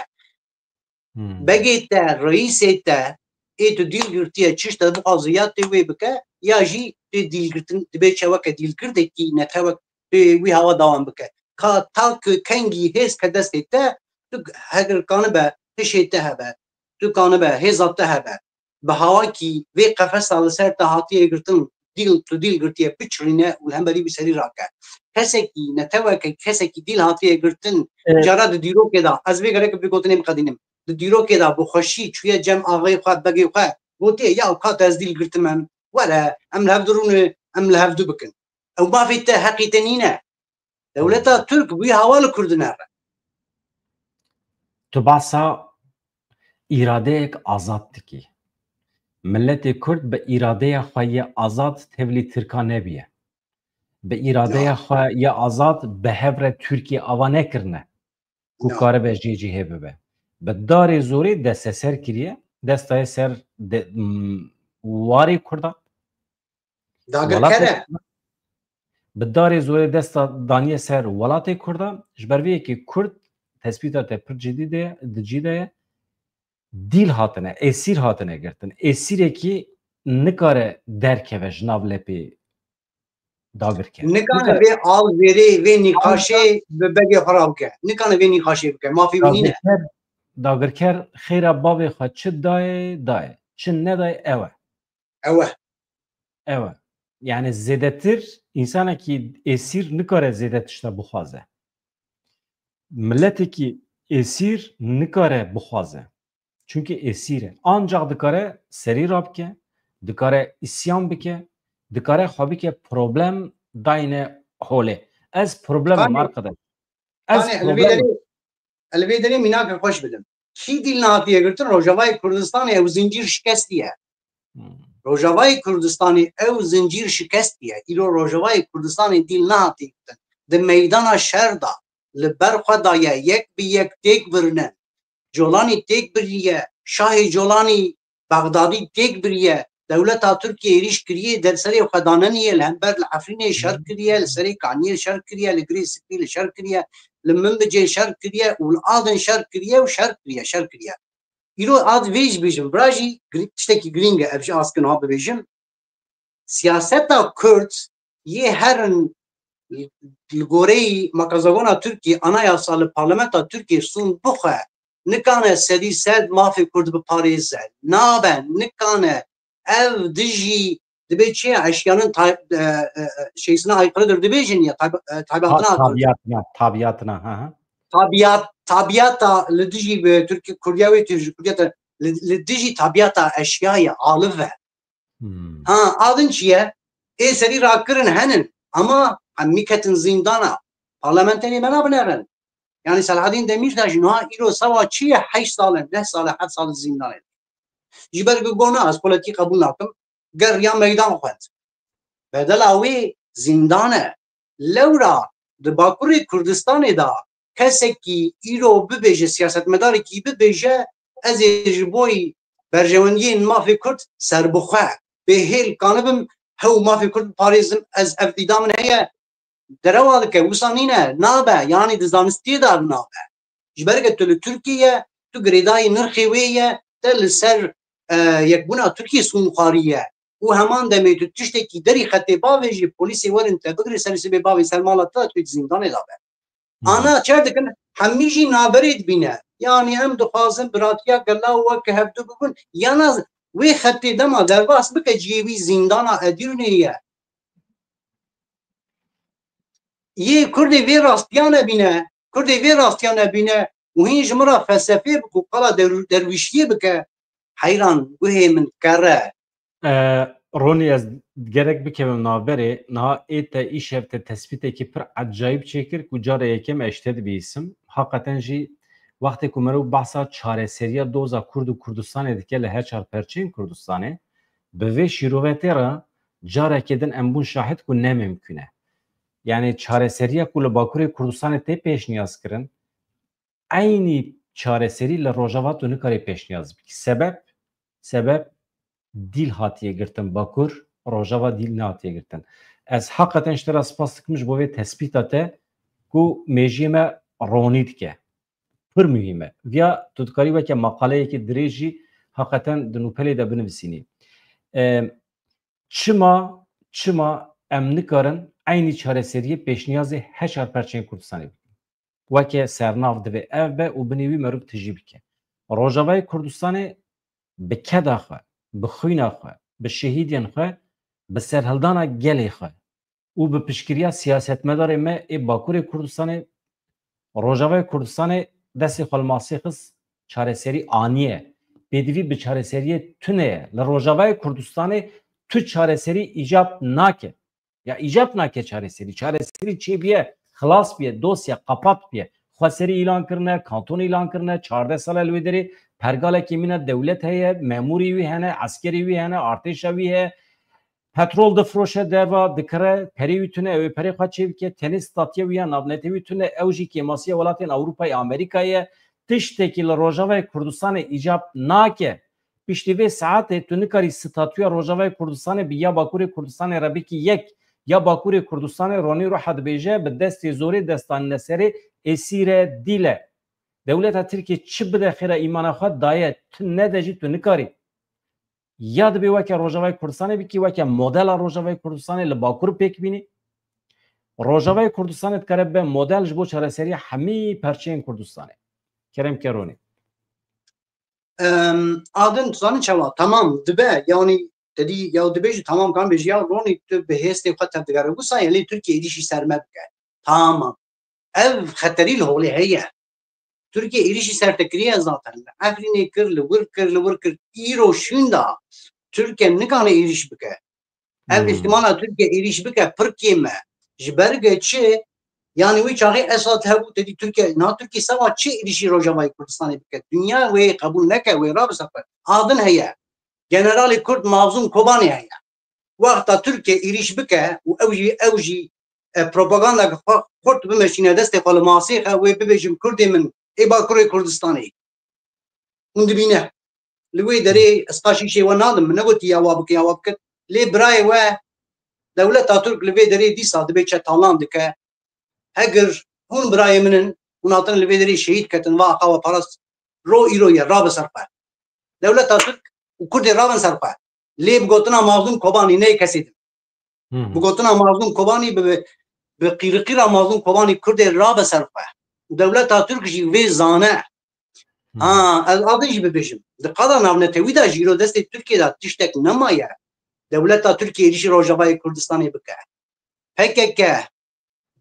Hmm. Begê te, reîsê te, ê tu dîl girtiye, çi ji te dixwaze ya tê wê bike, ya jî tê dîl girtin, dibê çeweke dîlgirdekî, netewek tê wî hewa dawam bike. Ka ta ku kengî hêz ke destê te, tu heger kanibe, hişê te hebe, tu kanibe, hêza te hebe. Bi hawakî vê qefesa li ser te hatiye girtin, dîl, tu dîl girtiye, biçirîne û li hemberî wî serî rake. Kesekî, neteweke, kesekî dîl hatiye girtin, Evet. cara di dîrokê de, ez vê gerek bi gotinê biqedînim. Di dîrokê de bi xweşî çûye cem axê xwe, begê xwe, gotiye, ya ka te ez dîl girtime, were, em li hev du rûne, em li hev du bikin. Ew mafê te, heqê te nîne. Dewleta Tirk bûye hawa li Kurd nere. Tu basa îradeyek azad dikî. Miletê Kurd bi îradeya xwe yê azad tevlî Tirka nebiye. Bi îradeya Ya. xwe yê azad bi hev re Tirkiye ava nekirine. Ku Ya. karibe jê cihê bibe. Bi darê zorê desteser kiriye, destayê ser de, m, warê Kurda. Dagirker e. Welatê, bi darê zorê desta daniye ser welatê Kurda. Ji ber vê yekê Kurd tespîta te pir cidî de, di cî de ye. Dîl hatine, êsîr hatine girtin. Êsîrekî nikare derkeve ji nav lepê dagirker. Nikane Nikare vê alvêrê, vê nîqaşê bi begê xwe re bike. Nikane vê nîqaşê bike. Mafê wî nîne. Dagirker, dagirker xêra bavê xwe çi dayê, dayê. Çi nedayê, ew e. Ew e. Ew e. Yani zêdetir, însanekî êsîr nikare zêde tişta bixwaze. Miletekî êsîr nikare bixwaze. Çunkî êsîr e. Ancax dikare serî rabike, dikare îsyan bike, dikare xwe bike problem dayne holê. Ez problemim Kanê, arkadaş. Ez kanê, li vê problemim. derê, li vê derê mînakê xweş bidim. Kî dîl nehatiye girtin? Rojavayê Kurdistanê ew zincîr şikestiye. Hmm. Rojavayê Kurdistanê ew zincîr şikestiye. Îro Rojavayê Kurdistanê dîl nehatiye girtin. Di meydana şer de li ber xwe daye, yek bi yek têk birine. Colanî têk biriye, şahê Colanî Bexdadî têk biriye, dewleta Tirkiyê êrîş kiriye, der serê xwe daneniye, li hember li Efrînê şer kiriye, li serê Kaniyê şer kiriye, li Girê Spî li şer kiriye, li Minbicê şer kiriye û li Adin şer kiriye û şer kiriye, şer kiriye. Îro ad vê jî bêjim, vira jî gir-, tiştekî girîng e, ev jî askin ha bibêjim. Siyaseta Kurd yê herin li goreyî makazagona Tirkiyê, anayasa li parlamenta Tirkiyê sûnd bixwe, nikane sedî sed mafê Kurd biparêze. Nabe, nikane Ev dijî dibê çi ye? Eşyanın ta- e, e, e, şeysine aykırıdır dibêjin ya, tab- e, tabiatına aykırıdır. Tabiatına, tabiatına. Ha, ha. Tabiat, tabiata li dijî bi Türkiye Kurdiya wê Türkiye Kurdiya te li, li dijî tabiata eşya ye, alive. Hmm. Ha, adin çi ye? Ê serî rakirin henin ama hemî ketin zîndana. Parlamenterê me nabine rin. Yani Selahaddin Demirtaş niha îro sewa çi ye? Heşt sal e, neh sal e, heft sal e zîndanê. Ji ber ku gona ez xwe li tî qebûl nakim, ger ya meydan xwend. Bedela wê zîndan e. Lewra di Bakurê Kurdistanê de kesekî îro bibêje, siyasetmedarekî bibêje, ez ê ji bo berjewendiyên mafê Kurd serbixwe bêhêl kanibim, hew mafê Kurd biparêzim, ez ev îda min heye, derewa dike, wisa nîne, nabe, yanî di zanistiyê de nabe. Ji ber ke tu li Tirkiyê ye, tu girêdayî nirxê wê ye, te li ser, e, yekbûna Tirkiyê sûn xwarî ye. Û heman demê tu tiştekî derî xetê bavêjî, polîsê werin te bigire serê sibê bavê ser mala te, tu di zîndanê de be. Hmm. Ana çer dikin, hemî jî naberê dibîne. Yanî em dixwazin biratiya gela û weke hevdu bibin. Yana wê xetê dema derbas bike cihê wî zîndana Edirnê ye. Yê Kurdê vê rastiya nebîne, Kurdê vê rastiya nebîne û hîn ji min re felsefê bike û qala der- derwîşiyê bike, heyran guhê min kere. E, Ronî, ez gerek bikevim navberê. Niha ê te îşev te tespîtekî pir ecayîb çêkir ku cara yekem ez ji te dibihîsim. Haqeten jî wextê ku meriv behsa çareseriya doza Kurd û Kurdistanê dike li her çar perçeyên Kurdistanê, bi vê şîrovetê re carekê din em bûn şahid ku ne mimkûn e. Yani çareseriya ku li Bakurê Kurdistanê tê pêşniyaz kirin, eynî çareserî li Rojava tu nikarî pêşniyaz bikî. Sebeb, sebeb dîl hatiye girtin Bakur, Rojava dîl nehatiye girtin. Ez heqeten ji te re spas dikim ji bo vê tespîta te ku mêjiyê me ronî dike. Pir muhîm e. Viya tu dikarî weke maqaleyekî dirêj jî heqeten di nûpelê de binivîsînî. E, çima, çima em nikarin eynî çareseriyê pêşniyazê her çar perçeyên Kurdistanê bikin? Weke sernav divê ev be û binê wî meriv tijî bike. Rojavayê Kurdistanê bi keda xwe, bi xwîna xwe, bi şehîdên xwe, bi serhildana gelê xwe û bi piştgiriya siyasetmedarê me ê Bakurê Kurdistanê, Rojavayê Kurdistanê destê xwe li masê xist, çareserî aniye. Pêdivî bi çareseriyê tune ye. Li Rojavayê Kurdistanê tu çareserî îcab nake. Ya îcab nake çareserî. Çareserî çêbûye, xilas bûye, dosya qapat bûye. Xweserî îlan kirine, kanton îlan kirine, çardeh sal e li wê derê pergalekê mîna dewlet heye, memûrê wî hene, eskerê wî hene, artêşa wî heye. Petrol difroşe derva, dikire, perê wî tune, ew ê perê xwe çêbike, tenê statiya wî ya navnetê wî tune, ew jî kêmasiya welatên Ewropayê, Amerîkayê ye. Tiştekî li Rojavayê Kurdistanê îcab nake. Piştî vê saetê tu nikarî statûya Rojavayê Kurdistanê bi ya Bakurê Kurdistanê re bikî yek, ya Bakurê Kurdistanê ronî ruha dibêje bi destê zorê destanîne serê êsîre dîle. Dewleta Tirkiyê çi bide xêra îmana xwe daye, tu nede jî tu nikarî. Ya dibê weke Rojavayê Kurdistanê bikî, weke modela Rojavayê Kurdistanê li Bakur pêk bînî. Rojavayê Kurdistanê dikare bibe model ji bo çareseriya hemî perçeyên Kurdistanê. Kerem ke Ronî. Em, Adin, tu zanî çawa? Tamam, dibe, yanî te dî ya dibêjî tamam kan bêjî ya Ronî tu bi hêstê xwe tevdigere. Wisa ye lê Tirkiye êrîşî ser me bike. Tamam. Ev xeterî li holê heye. Tirkiye êrîşî ser te kiriye zaten. Li Efrînê kir, li wir kir, li wir kir. Îro şûnda Tirkiye nikane êrîş bike. Ev Hmm. îhtimala Tirkiye êrîş bike pir kêm e. Ji ber ge çi? Yanî wî çaxê Esad hebû, te dî Tirkiye, na Tirkiye sewa çi êrîşî Rojavayê Kurdistanê bike? Dinya wê qebûl neke, wê rabise xwe. Adin heye. Generalê Kurd Mazlûm Kobanî heye. Wexta Tirkiye êrîş bike û ew jî, ew jî, e, propaganda xwe xurt bimeşîne destê xwe li masê xe, wê bibêjin Kurdê min ê Bakurê Kurdistanê. Hûn dibîne. Li wê derê ez qaşî şêwe nadim. Min negotiye ya wa bike ya wa bike. Lê birayê we dewleta Tirk li vê derê dîsa dibe çe talan dike. Heger hûn birayê min in, hûn hatin li vê derê şehîd ketin, va xawa parast ro îro ye, rabe ser xwe. Dewleta Tirk û Kurdê rabin ser xwe. Lê bi gotina Mazlûm Kobanî, ne kesê din. Hı hı. Bi gotina Mazlûm Kobanî, bi, bi, bi qîriqîra Mazlûm Kobanî Kurdê rabe ser xwe. Dewleta Tirk jî vê zane. Ha, ez adin jî bibêjim. Di qada navnetewî de jî îro destê Tirkiyê de tiştek nemaye. Dewleta Tirkiyê êrîşî Rojavayê Kurdistanê bike. P K K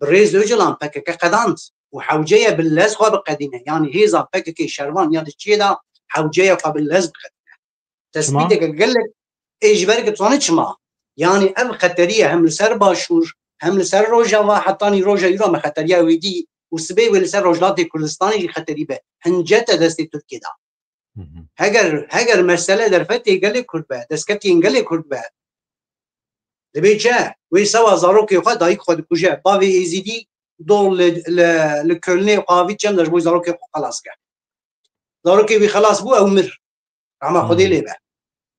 bi rêz Ocalan P K K qedand û hewce ye bi lez xwe biqedîne. Yanî hêza P K K şervan ya di çiyê de hewce ye xwe bi lez biqedîne. Çima? Tespîteke gelek ê ji ber ki tu zanî çima? Yanî ev xeterî ye hem li ser Başûr, hem li ser Rojava, hetanî roja îro me xeteriya wê dî û sibê wê li ser Rojhilatê Kurdistanê jî xeterî be. Hincete destê Tirkiyê de. Hı hı. Heger, heger mesele derfetê gelê Kurd be, destkeftiyên gelê Kurd be, dibê çi? Wê sewa zarokê xwe, dayik xwe dikuje. Bavê Êzîdî dor li, li, li Kölnê xwe avî çem de ji bo zarokê xwe xelas kir. Zarokê wî xelas bû, ew mir. Rehma Xwedê Hmm. lê be.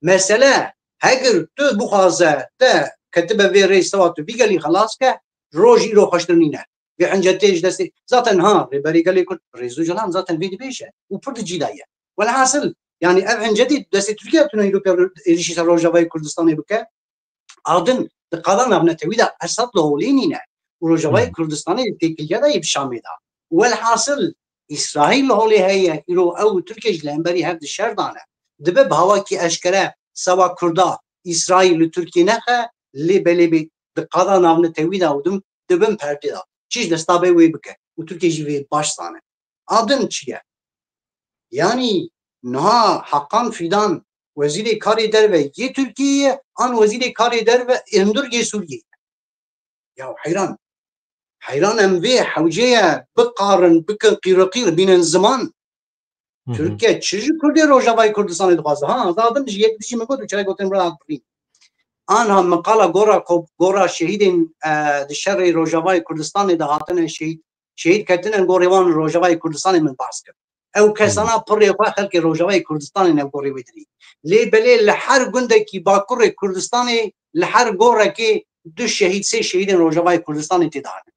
Mesele, heger tu bixwaze te ketibe vê rê sewa tu vî gelî xelas ke, roj îro xweştir nîne. Vê hincetê ji destê, zaten ha, rêberê gelê Kurd, Rêz Ocalan zaten vê dibêje. Û pir di cî de ye. Welhasil, yanî ev hincetê destê Tirkiye tune îro pê êrişî ser Rojavayê Kurdistanê bike, a din di qada navnetewî de Esad li holê nîne. Û Rojavayê Hmm. Kurdistanê di têkiliya de yê bi Şamê de. Welhasil, Îsraîl li holê heye, îro ew û Tirkiye jî li hemberî hev di şer de ne. Dibe bi hawakî eşkere sewa Kurda, Îsraîl li Tirkiye nexe, lê belê bê di qada navnetewî de û dim di bin perdê de. Çi ji desta be wê bike. Û Tirkiye jî vê baş zane. A din çi ye? Yanî niha Hakan Fidan wezîrê karê derve yê Tirkiyê ye, an wezîrê karê derve hundir yê Sûriyê ye? Ya heyran. Heyran em vê hewceye biqarin, bikin qîriqîr, bînin ziman. Hı hı. Tirkiye çi ji Kurdê Rojavayê Kurdistanê dixwaze? Ha, ez a din ji yek dijî min got û çire gotin bira birîn. Anha min qala gora ko-, gora şehîdên, e, di şerê Rojavayê Kurdistanê de hatine şehîd, şehîd ketine gorê wan Rojavayê Kurdistanê min bahs kir. Ew kesana pirê xwe xelkê Rojavayê Kurdistanê ne gorê wê dirî. Lê belê li her gundekî bakurê Kurdistanê, li her gorekê du şehîd, sê şehîdên Rojavayê Kurdistanê tê de hene.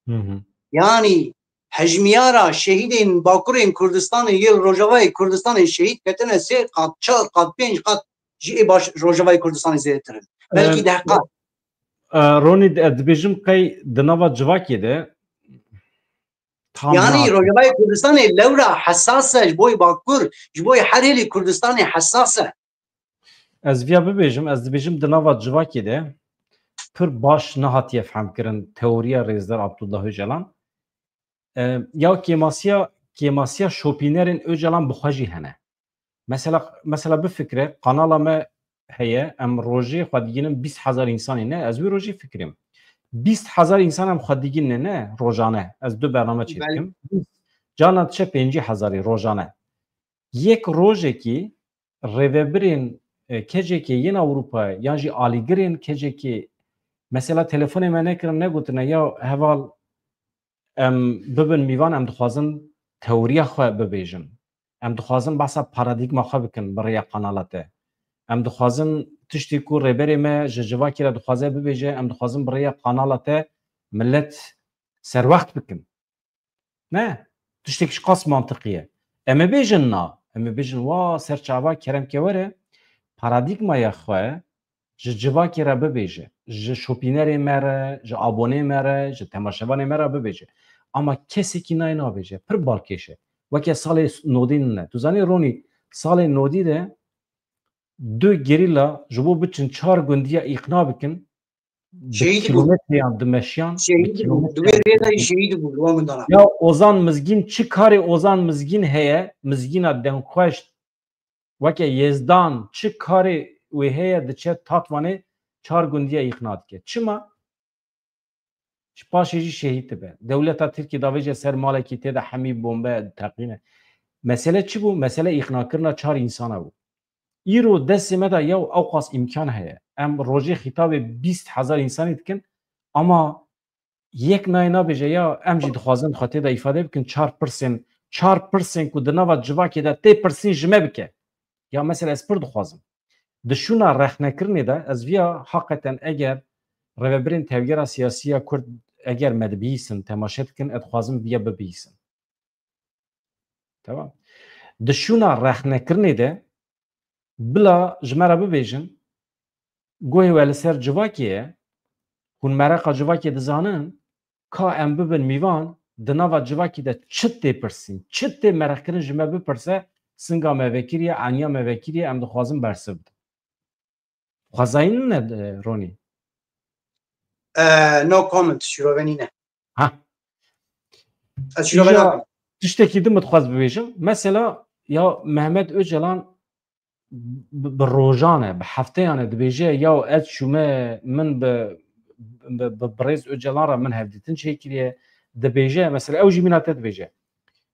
Hı hı. Yanî hejmiyara şehîdên bakurên Kurdistanê yê li Rojavayê Kurdistanê şehîd ketine sê qat, çar qat, pênc qat ji ê baş Rojavayê Kurdistanê zêdetir in. Belkî Ee, deh qat. E, Ronî, ez dibêjim qey di nava civakê de tam Yanî nihat. Rojavayê Kurdistanê lewra hesas e ji bo yê Bakur, ji bo yê her hêlê Kurdistanê hesas e. Ez viya bibêjim, ez dibêjim di nava civakê de pir baş nehatiye fehmkirin teoriya rêzdar Abdullah Ocalan. E, ya kêmasiya, kêmasiya şopînerên Ocalan bi xwe jî hene. Mesela, mesela bifikre, kanala me heye, em rojê xwe digînin bîst hezar însanê ne, ez wî rojê fikirîm. Bîst hezar însan em xwe digînine ne, rojane. Ez du bername çê Belê. dikim. Bîst, carna diçe pêncî hezarî rojane. Yek rojekî rêvebirên, e, K C K yên Ewropayê yan jî alîgirên K C K mesela telefonê me nekirin, negotine, ya heval, em bibin mîvan, em dixwazin teoriya xwe bibêjin. Em dixwazin behsa paradîgma xwe bikin bi rêya kanala te. Em dixwazin tiştê ku rêberê me ji civakê re dixwaze bibêje, em dixwazin bi rêya kanala te millet serwext bikin. Ne? Tiştek ji qas mantiqî ye. Em ê bêjin na. Em ê bêjin wa ser çava kerem ke were paradîgmaya xwe ji civakê re bibêje. Ji şopînerê me re, ji abonê me re, ji temaşevanê me re bibêje. Ama kesekî nayê nabêje. Pir balkêş e. Weke salê nodî ne. Tu zanî Ronî, salê nodî de du gerîla ji bo biçin çar gundiya îqna bikin, bi Şehîd bû. kilometreyan dimeşiyan, bi Şehîd bû. kilometreyan Di wê rê de dimeşiyan. Şehîd bû. Li wan gundana. Ya Ozan Mizgîn, çi karê Ozan Mizgîn heye, Mizgîna denxweş, weke Yezdan, çi karê wê heye, diçe Tatvanê çar gundiya îqna dike. Çima? Ji paşê jî şehîd dibe. Dewleta Tirkî davêje ser malekî tê de hemî bombe teqîne. Mesele çi bû? Mesele îqnakirina çar însana bû. Îro destê me de ya ewqas îmkan heye. Em rojê xîtabê bîst hezar însanî dikin, ama yek nayê nabêje ya em jî dixwazin xwe tê de îfade bikin, çar pirsên, çar pirsên ku di nava civakê de tê pirsîn ji me bike. Ya mesela ez pir dixwazim. Di şûna rexnekirinê de ez viya haqeten eger rêvebirên tevgera siyasî ya Kurd eger me dibihîsin, temaşe dikin, ez dixwazim viya bibihîsin. Tamam. Di şûna rexnekirinê de bila ji me re bibêjin, guhê we li ser civakê ye, hûn mereqa civakê dizanin, ka em bibin mîvan, di nava civakî de çi tê pirsîn, çi tê mereqkirin ji me bipirse, singa me vekiriye, eniya me vekiriye, em dixwazin bersiv bidin. Xwezayî nîne, e, Ronî? E, no comment, şîrove nîne. Ha. Ez şîrove nakim. Tiştekî din min dixwaz bibêjim. Mesela ya Mehmet Ocalan bi, bi rojan e, bi hefteyan e dibêje, ya ez çûme, min bi, bi, bi, bi Birêz Ocalan re min hevdîtin çêkiriye. Dibêje, mesela ew jî mîna te dibêje.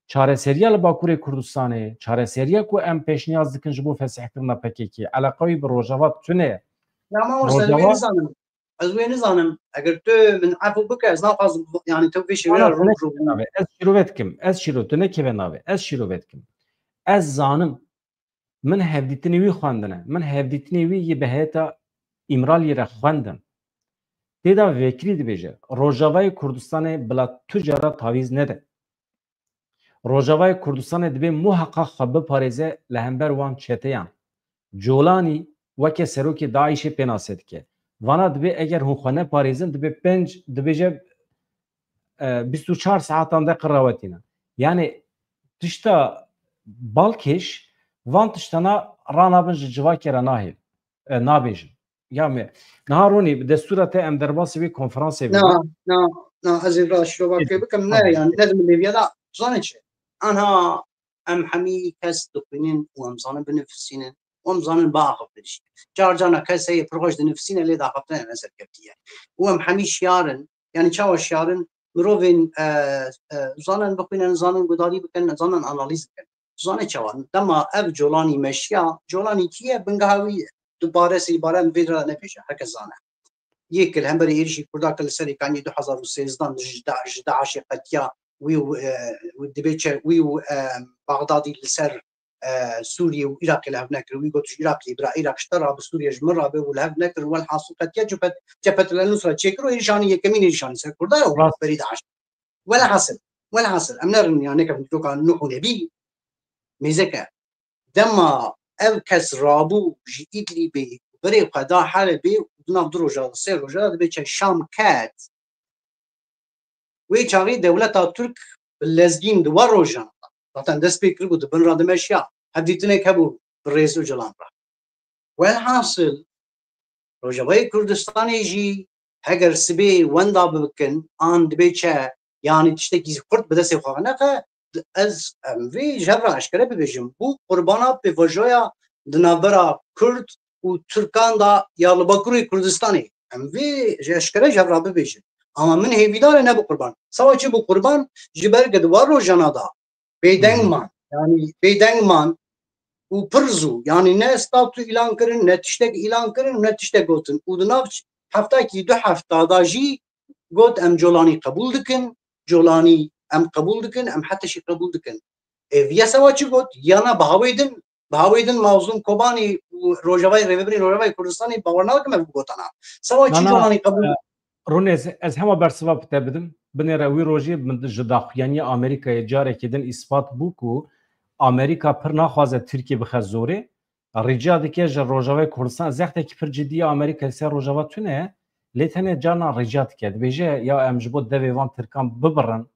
Çareseriya li Bakurê Kurdistanê, çareseriya ku em pêşniyaz dikin ji bo fesihkirina P K K, eleqa wî bi Rojava tune ye. Lama wisa wê nizanim. Ez wê nizanim. Eger tu min efû bike, ez naxwazim, yani tu vê şêwê rû rû. Ez şîrove dikim. Ez şîro, tu nekeve navê. Ez şîrove dikim. Ez zanim. Min hevdîtinê wî xwendine. Min hevdîtinê wî yê bi heyeta Îmraliyê re xwendin. Tê de vekirî dibêje, Rojavayê Kurdistanê bila tu cara tavîz nede. Rojavayê Kurdistanê dibê muheqaq xwe biparêze li hember wan çeteyan. Colanî weke serokê DAIŞê pênase dike. Vana dibê eger hûn xwe neparêzin, dibê pênc, dibêje, e, bîst û çar saetan de qirawetîne. Yani tişta balkêş, van tiştana ranabin ji civakê re nahêl, e, nabêjin. Ya me. Niha Ronî, bi destûra te em derbasî vê konferansê bibin. Na, na, na, ez ê ra şirova pê bikim. Ne, yani, ne di min lêviya da, zanê çi? Anha em hemî kes dixwînin û em zanin binifisînin û em zanin biaxiftin jî. Car carna kes heye pir xweş dinifisîne lê daxiftinê ne serkevtî ye. Û em hemî şiyar in. Yani çawa şiyar in? Mirovên, e, e, zanin bixwînin, zanin gudarî bikin, zanin analîz bikin. Zanê çawa? Dema ev Colanî meşiya, Colanî kî ye? Bingeha wî dubare sêbare em vê re nebêje, herkes zane. Yek li hemberî êrişî Kurda ke li serê kaniyê du hezar û sêzdeh ji Da-, ji DAIŞê qetiya wî û, e, dibê çe wî û, e, Baxdadî li ser, e, Sûriyê û Iraqê li hev nekir. Wî got ji Iraqê bira Iraq ji te rabe, Sûriye ji min rabe û li hev nekir. Welhasil qetiya cephet, Cephet El Nusra çêkir û êrişanî yekemîn êrişanî ser Kurda û berî DAIŞ. Welhasil, welhasil, em nerin ya nekevin dîroka Nuh û Nebî, mêzeke. Dema ev kes rabû ji Îdlîbê berê xwe da Helebê û di nav du roja, sê roja de dibê çe Şam ket. Wê çaxî dewleta Tirk bi lezgîn di we rojan de, zaten dest pê kiribû, di bin re dimeşiya, hevdîtinek hebû bi Rêz Ocalan re. Welhasil, Rojavayê Kurdistanê jî heger sibê wenda bikin, an dibê çe, yanî tiştekî xurt bi destê xwe nexe, ez, em vê ji hev re eşkere bibêjim, bû qurbana pêvajoya di navbera Kurd û Tirkan de ya li Bakurê Kurdistanê. Em vê ji eşkere ji hev re bibêjin. Ama min hêvîdar e nebû qurban. Sawa çi bû qurban? Ji ber ku di wan rojana de bêdeng man. Yanî bêdeng man û pir zû. Yanî ne statû îlan kirin, ne tiştek îlan kirin, ne tiştek gotin. Û di nav heftakî du hefta da jî got, em Colanî qebûl dikin, Colanî em qebûl dikin, em heta jî qebûl dikin. Ê viya sewa çi got? Yana bi hawê din, bi hawê din Mazlûm Kobanî û Rojavayê, Rêvebirê Rojavayê Kurdistanê bawer nakim ev gotana. Sewa çi Colanî qebûl? Rûnê, ez hema bersiva bi te bidim. Binêre wî rojê min ji daxuyaniya Amerîkayê carekê din îspat bû ku Amerîka pir naxwaze Tirkiye bixe zorê. Rica dike ji Rojavayê Kurdistan, zextekî pir cidî ya Amerîkayê ser Rojava tune ye. Lê tenê carna rica dike. Dibêje ya em ji bo devê van Tirkan bibirin.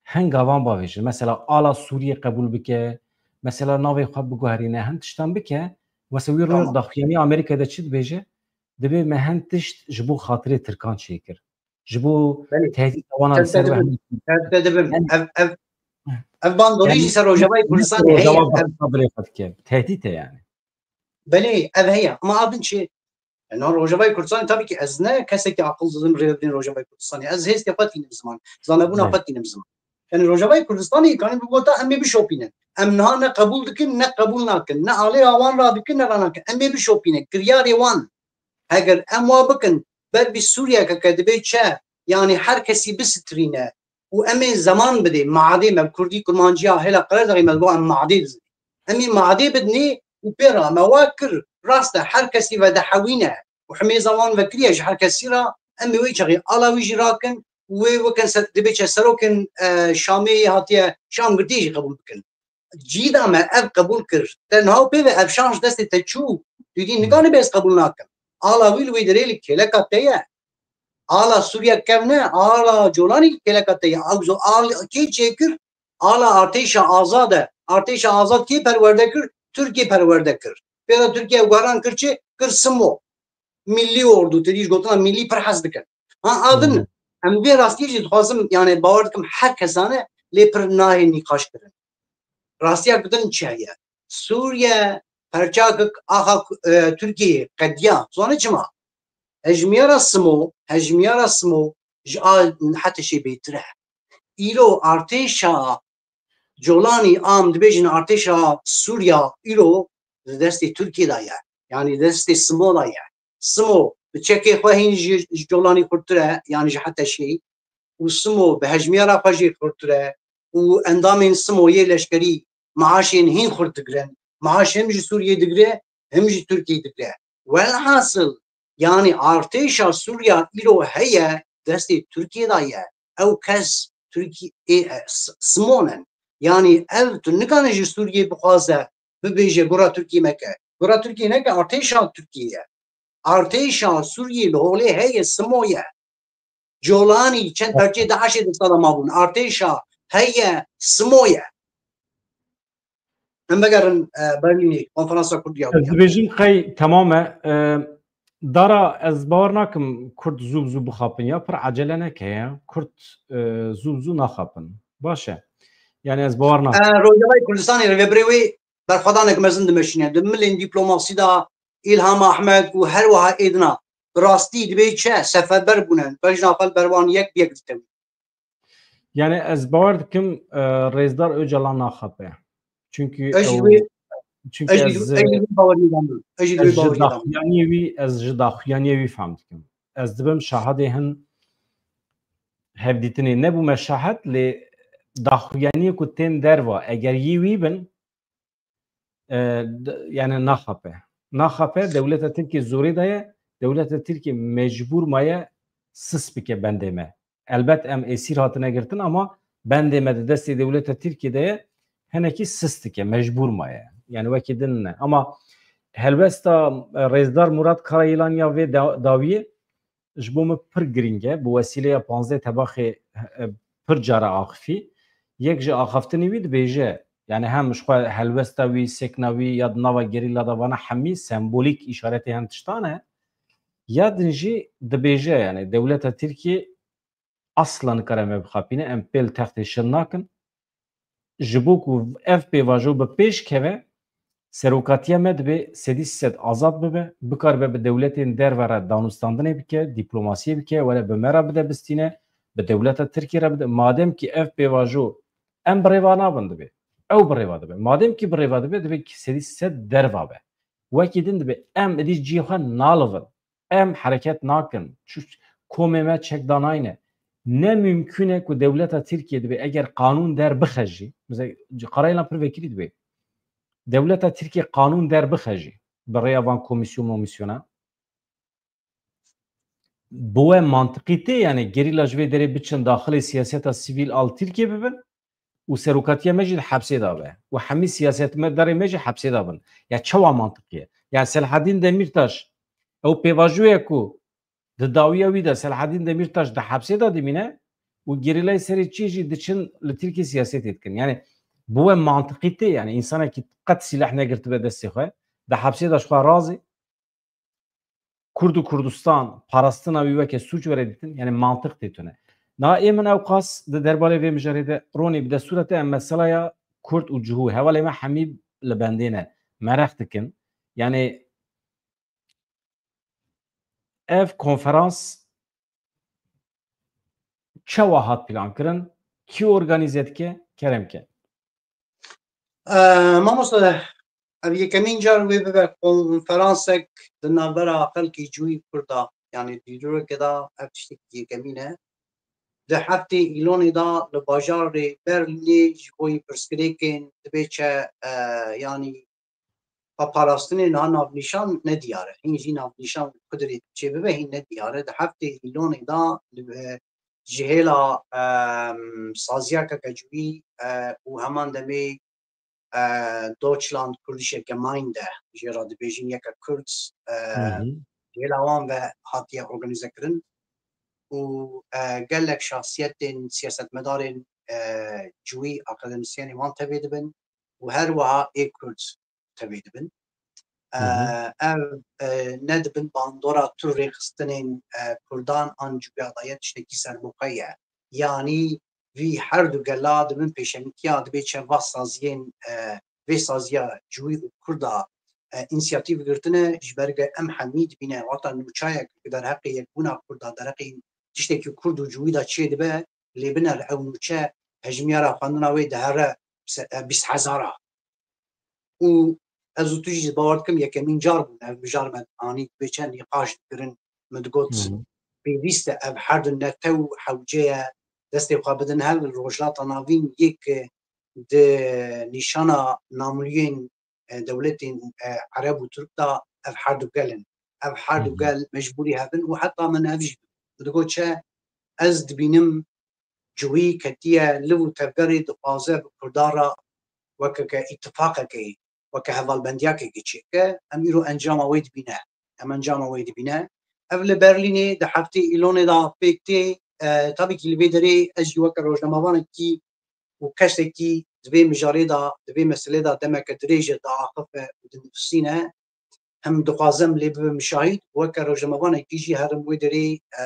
Henga van bavêjin. Mesela ala Sûriyê qebûl bike. Mesela navê xwe biguherîne. Hin tiştan bike. Wese wî roj daxuyaniya Amerîkayê de çi dibêje? Dibê me hin tişt ji bo xatirê Tirkan çêkir. Ji bo tehdîta wan li ser we hemî. Ev, ev, ev bandorî jî ser Rojavayê Kurdistanê heye. Tehdît e yani. Belê, ev heye. Ama a din çi? Yani Rojavayê Kurdistanê tabii ki ez ne kesekî aqil didim rêvebirên Rojavayê Kurdistanê. Ez hêzkê xwe tînim ziman. Zanebûna xwe tînim ziman. Yani Rojavayê Kurdistanê kanî bigota em ê bişopînin. Em niha ne qebûl dikin, ne qebûl nakin. Ne alê wan radikin, ne ranakin. Em ê bişopînin. Kiryarê wan. Heger em wa bikin, ber bi Sûriyeke ke dibê çe, yanî her kesî bisitirîne û em ê zeman bidê, madê me bi kurdî, kurmanciya hêla Qerezdexê me digo em madê dizin. Em ê madê bidinê û pê re me wa kir, rast e, her kesî vedihewîne û himêza wan vekiriye ji her kesî re, em ê wê çaxê ala wî jî rakin û wê wekin ser, dibê çe serokên, e, Şamê hatiye, Şam girtiye jî qebûl bikin. Cîda me ev qebûl kir. Te niha pê ve ev şans destê te çû. Tu dî nikanî bê ez qebûl nakim. Ala wî li wê derê li kêleka te ye. Ala Sûriye kevne, ala Colanî kêleka te ye. Ew zo al kê çêkir? Ala artêşa azad e. Artêşa azad kê perwerde kir? Tirkî perwerde kir. Pêra Tirkiye guheran kir çi? Kir Simo. Millî ordu, te dî ji gotina millî pir hez dikin. Ha, adin, Hmm. em vê rastiyê jî dixwazim, yani bawer dikim her kesane lê pir nahê nîqaş kirin. Rastiya gudin çi heye? Sûriye perçakik axa, e, Tirkiyê qediya. Zane çima? Hejmiyara Simo, hejmiyara Simo ji a HTŞ'ê bêtir e. Îro artêşa Colanî am dibêjin artêşa Sûriya îro di destê Tirkiyê de ye. Yani destê Simo de ye. Simo bi çekê xwe hîn ji, ji Colanî xurtir e, yani ji HTŞ'ê. Û Simo bi hejmiyara xwe jî xurtir e. Û endamên Simo yê leşkerî maaşên hîn xurt digirin. Maaş hem ji Sûriyê digire, hem ji Tirkiyê digire. Welhasil, yani artêşa Sûriya îro heye, destê Tirkiyê de ye. Ew kes Tirkiyê, e, s-, Simon in. Yani ev tu nikane ji Sûriyê bixwaze, bibêje gura Tirkiyê meke. Gura Tirkiyê neke, artêşa Tirkiyê ye. Artêşa Sûriyê li holê heye, Simo ye. Colanî çend perçê DAIŞ'ê di sala mabûn. Artêşa heye, Simo ye. Em vegerin, e, Berlînê, konferansa Kurd ya Ez dibêjim qey temam e. E, Dara, ez bawer nakim Kurd zû bi zû bixapin ya, pir ecele neke ya. Kurd, e, zû bi zû naxapin. Baş e. Yani ez bawer nakim. E, Rojavayê Kurdistanê rêvebirê wê berxwedanek mezin dimeşîne. Di milên dîplomasî de Îlham Ahmed û her wiha êdina bi rastî dibê çi seferber bûne. Bejna xwe li ber wan yek bi yek ditewî. Yani ez bawer dikim, e, Rêzdar Ocalan naxape. Çünkü Ez jî ew, wê, çünkü ez jî, ez, ez jî wê baweriyê de me. Ez jî ez wê ji baweriyê de me. daxuyaniyê wî, ez ji daxuyaniyê wî fehm dikim. Ez dibim şahidê hin hevdîtinê. Nebûme şahid, lê daxuyaniyê ku tên derva, eger yî wî bin, e, d-, yani naxape. Naxape, dewleta Tirkiyê zorê daye, dewleta Tirkiyê mecbûr maye sis bike bendê me. Elbet em êsîr hatine girtin ama bendê me di destê dewleta Tirkiyê de ye, hinekî sis dike, mecbûr maye. Yani wekî din ne. Ama helwesta, e, Rêzdar Murat Karayîlan ya vê da-, dawiyê ji bo min pir girîng e. Bi wesîleya panzdeh Tebaxê, e, pir cara axifî. Yek ji axaftinê wî dibêje, yani hem ji xwe helwesta wî, sekna wî ya di nava gerîla de vana hemî sembolîk îşaretê hem tiştan e. Ya din jî dibêje, yani dewleta Tirkiyê asla nikare me bixapîne, em pêl textê şil nakin. Ji bo ku ev pêvajo bi pêş keve, serokatiya me dibe sedî sed azad bibe, bikaribe bi dewletên derve re danûstandinê bike, dîplomasiyê bike, were bi me re bide bistîne, bi dewleta Tirkiyê re bide. Madem ki ev pêvajo em bi rêva nabin dibe, ew bi rêva dibe. Madem ki bi rêva dibe, dibe ki sedî sed derva be. Wekî din dibe em êdî cihê xwe nalivin. Em hereket nakin. Çu-, komê me çek danayne. Ne mümkün e ku dewleta Tirkiye dibe eger qanûn der bixe jî, mesela Karaylan pir vekirî dibe. Dewleta Tirkiye qanûn der bixe jî. Bi rêya van komîsyon momîsyona. Bi we mantiqî tê, yani gerîla ji vê derê biçin daxilê siyaseta sivîl al Tirkiye bibin û serokatiya me jî di hepsê de be û hemî siyasetmedarê me jî hepsê de bin. Ya çawa mantiqî ye? Yani Selahaddin Demirtaş, ew pêvajoye ku di dawiya wî de Selahaddin Demirtaş di hepsê de dimîne û gerîlayê serê çiyê jî diçin li Tirkiyê siyasetê dikin. Yani bi we mantiqî tê, yani însanekî qet sîleh negirtibe destê xwe, di hepsê de ji xwe razê, Kurd û Kurdistan parastina wî weke sûc were dîtin, yani mantiq tê tune. Na ê min ewqas di derbarê vê mijarê de ronî bi destûra te em meselaya Kurd û cihû, hevalê me hemî li bendê ne, mereq dikin. Yani ev konferans çawa hat plankirin, kî organîze dike, kerem ke. Ee, mamoste, ev yekemîn car wê bibe konferansek di navbera xelkê cihûyî Kurda, yani dîroreke de ev tiştekî yekemîn e. Di heftê Îlonê de li bajarê Berlînê ji bo yî pirsgirêkên dibê çi, e, yani xweparastinê niha navnîşan nediyar e. Hîn jî navnîşan ku dirê çêbibe hîn nediyar e. Di heftê Îlonê de li, e, ji hêla, em, saziya K K C wî, e, û heman demê, e, Deutschland Kurdische Gemeinde, jê re dibêjin Yeke Kurd, e, Hı hı. ji hêla wan ve hatiye organîze kirin. û e, gelek şahsiyetên siyasetmedarên e, cûî, akademîsyenên wan tevê dibin û her wiha ê Kurd tevê dibin. E, Hı hı. Ev e, ne dibin bandora tu rêxistinên e, Kurdan an cûya daye tiştekî sermoqe ye. Yanî vî her du gela dibin pêşengtiya dibê çi va saziyên e, vê saziya cûî û Kurda e, însiyatîf girtine ji ber ge em hemî dibîne wata nûçayek ku derheqê yekbûna Kurda derheqê tiştekî Kurd û cûî de çê dibe lê biner ew nûçe hejmiyara xwendina wê dihere se- e, bîst hezara. Û ez û tu jî bawer dikim yekemîn car bûn ev mijar me anî dibê çend nîqaş dikirin, min digot Hı hı. pêwîst e ev her du netew hewce ye destê xwe bidin hev li Rojhilata Navîn yek di nîşana namûliyên e, dewletên e, Ereb û Tirk de ev her du gel in. Ev her du Hı hı. gel mecbûrî hev in û heta min ev jî min digot çi ez dibînim cûî ketiye liv û tevgerê dixwaze bi Kurdan re weke ke îtifaqekê, weke hevalbendiyakekê çêke, em îro encama wê dibîne. Em encama wê dibîne. Ev li Berlînê di heftê Îlonê de pêk tê. E, tabî kî li vê derê ez jî weke rojnamevanekî û kesekî di vê mijarê de, di vê meselê de demeke dirêj e diaxife û dinivîsîne. Him dixwazim lê bibim şahîd, weke rojnamevanekî jî herim wê derê e,